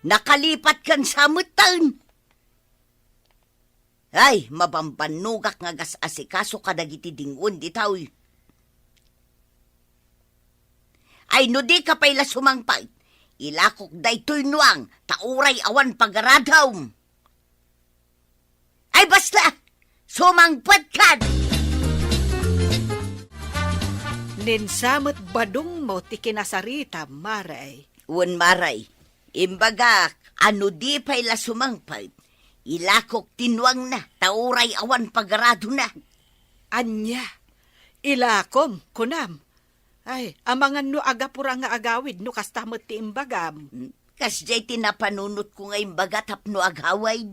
Nakalipat kan samutan. Ay, mabambannogak nga agas-asikaso kadagiti dingwen ditoy. Ay, no di ka pay la sumangpet, ilakok daytoy nuang, ta uray awan pagaradom. Ay, basta! Sumangpet kan! Ninsamet badongmo ti kinasarita, Mare. Wen, Mare. Imbagak a no di pay la sumangpet, ilakok ti nuangna, ta uray awan pagaradona. Ania? Ilakom, kunam? Ay, amangan no agapura nga agawid no kasta met ti imbagam. Hmm, kasdiay ti napanunotko nga imbaga tapno agawid.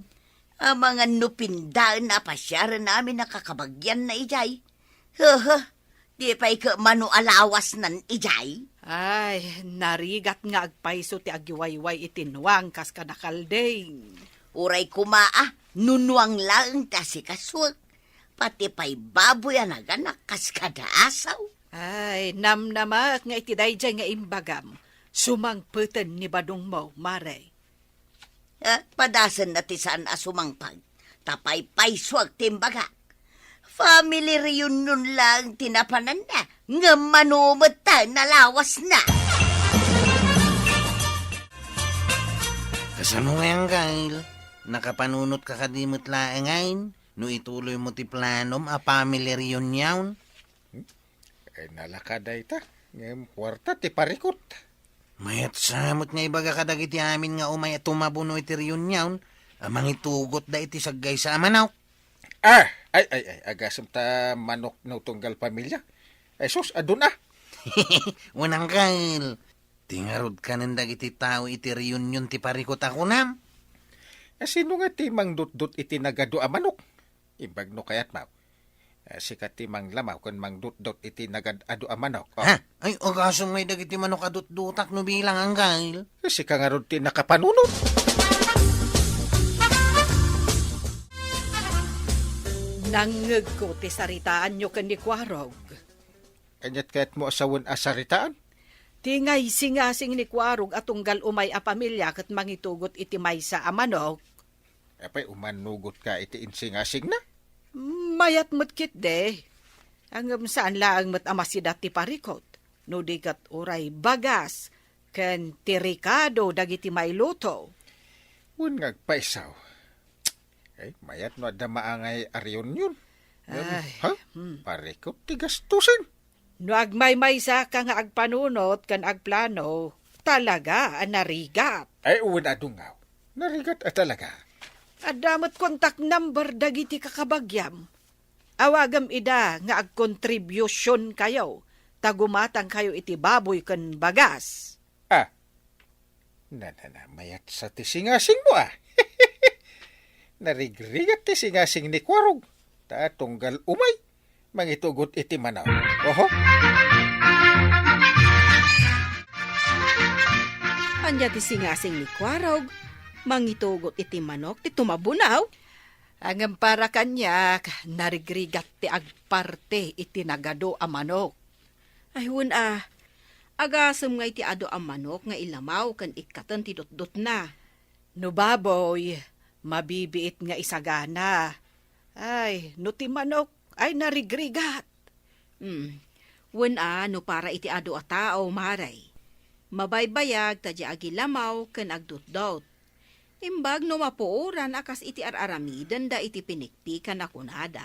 Amangan no pindaen a pasiaren amin a kakabagianna idiay. Hehe, di pay ket mano a lawasnan idiay? Ay, narigat nga agpayso ti agiwayway iti nuang kas kadakalding. Uray koma a, no nuang laeng ti asikasuek, pati pay baboy a naganak kas kada asaw. Ay, namnamak nga iti daydiay nga imbagam, sumangpeten ni badongmo, Mare. Eh, padasenna ti saan a sumangpet. Ta paypaysuak ti imbagak. Family reunion laeng ti napananna, ngem mano met ta nalawasna. Kasano ngay, Anggail? Nakapanunot ka kadi met laeng ngay no ituloy mo ti planom a family reunion? Hmm? Ay, nalaka dayta. Ngem kuarta ti parikut. Mayat sa met nga ibaga kadagiti amin nga umay a tumabuno iti reunion a mangitugot da iti saggaysa a manok. Ah, ay, ay, ay, agasem ta manok no tunggal pamilya. Ay, sus, adun a. Unang kal, tingarod kanen dagiti tao iti reunion ti parikut a kunam. A sino nga ti mangdutdot iti nagadu a manok? Imbag no kayatmaw. Eh, sika ti manglamaw ken mangdutdot iti nagad-adu a manok. Oh. Ha? Ay, agasem ngay dagiti manok a dutdotak no bilang, Anggail. Eh, sika ngarud ti nakapanunot. Nangngegko ti saritaanyo ken ni Kuarog. Aniat kayatmo a sawen a saritaan? Ti ngaysingasing ni Kuarog a tunggal umay a pamilya ket mangitugot iti maysa a manok. Apay, umanugot ka iti insingasingna? Mayat met ketdi. Ngem saan laeng met a masida ti parikut, no di ket uray bagas ken ti rekado dagiti mailuto. Wen nga agpayso. Ay, mayat no adda maangay a reunion. Ngem, ay, ha? Hmm. Parikut ti gastusen. No agmaymaysaka nga agpanunot ken agplano, talaga a narigat. Ay, wen a dungaw. Narigat a talaga. Adda met contact number dagiti kakabagiam. Awagem ida nga agkontribusyonkayo, ta gumatangkayo iti baboy ken bagas. Ah, na, na, na, mayat sa ti singasingmo, ah. Narigrigat ti singasing ni Kuarog. Ta tunggal umay, mangitugot iti manok. Oho. Ania ti singasing ni Kuarog? Mangitugot iti manok ti tumabunaw? Ngem para kaniak, narigrigat ti agparte iti nagadu a manok. Ay, wen a, agasem nga iti adu a manok nga ilamaw ken ikkaten ti dutdotna. No baboy, mabibiit nga isagana. Ay, no ti manok, ay narigrigat. Hmm. Wen a, no para iti adu a tao, Mare. Mabaybayag ta di agilamaw ken agdutdot. Imbag no mapuoran a kas iti ar-aramidenda iti pinikpikan a kunada.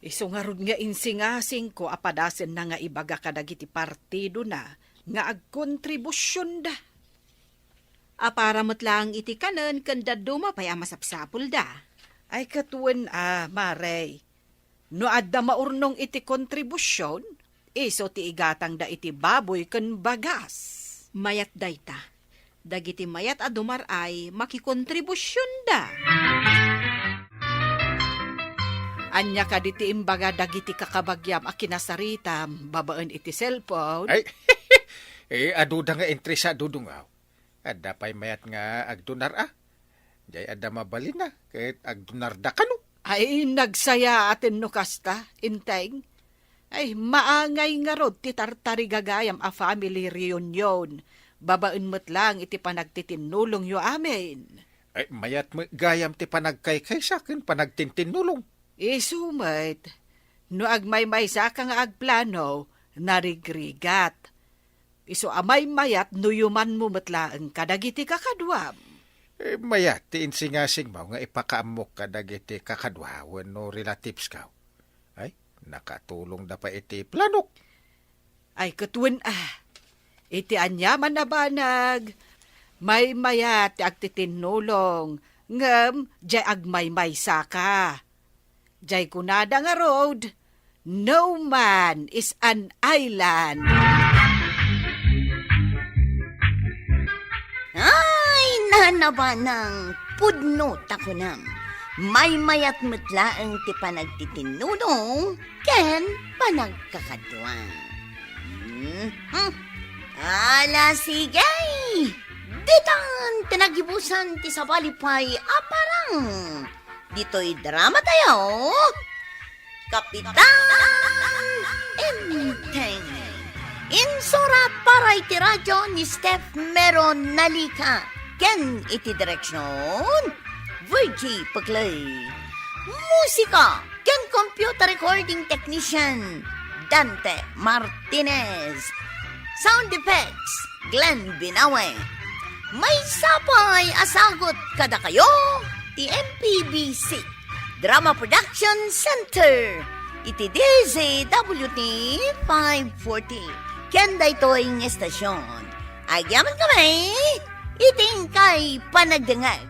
Isu ngarud nga insingasingko a padasenna nga ibaga kadagiti partidona nga agkontribusionda. A para met laeng iti kanen ken dadduma pay a masapsapulda. Ay, ket wen a, Mare. No adda maurnong iti kontribusion, isu ti igatangda iti baboy ken bagas. Mayat dayta. Dagiti mayat a dumar-ay makikontribusionda. Ania kadi ti imbaga dagiti kakabagiam a kinasaritam babaen iti cellphone? Ay, eh, aduda nga interesa, Dudong, aw. Adda pay mayat nga agdunar a. Jay adda mabalin a, ket agdunarda kano. Ay, nagsayaaten no kasta, Enteng. Ay, maangay ngarud ti tartarigagayam a family reunion, babaen met lang iti panagtitinnulongyo amin. Ay, mayat met gayam ti panagkaykaysa ken panagtintinnulong. Isu met, no agmaymaysaka nga agplano, narigrigat. Isu a maymayat no yumanmo met laeng kadagiti kakaduam. Eh, mayat ti insingasingmo nga ipakaammok kadagiti kakadua wenno relatives-ko. Ay, nakatulongda pay iti planok. Ay, ket wen a, iti aniaman a banag, maymayat ti agtitinnulong, ngem jay agmaymaysaka. Jay kunada ngarud, "No man is an island." Ay, nanabanang pudno ta kunam, maymayat met laeng ti panagtitinnulong ken panagkakadua. Mhm. Ala, sige! Ditan ti nagibusan ti sabali pay a parang. Ditoy drama tayo, Kapitan Enteng. Insurat para iti radyo ni Steph Meron Nalica ken iti direksyon, Virgie Peclay. Musika ken computer recording technician, Dante Martinez. Sound effects, Glenn Binawe. Maysa pay a sagut kadakayo ti M P B C Drama Production Center iti D Z W T five forty. Ken daytoy nga estasyon, agyamankami iti inkay panagdengngeg.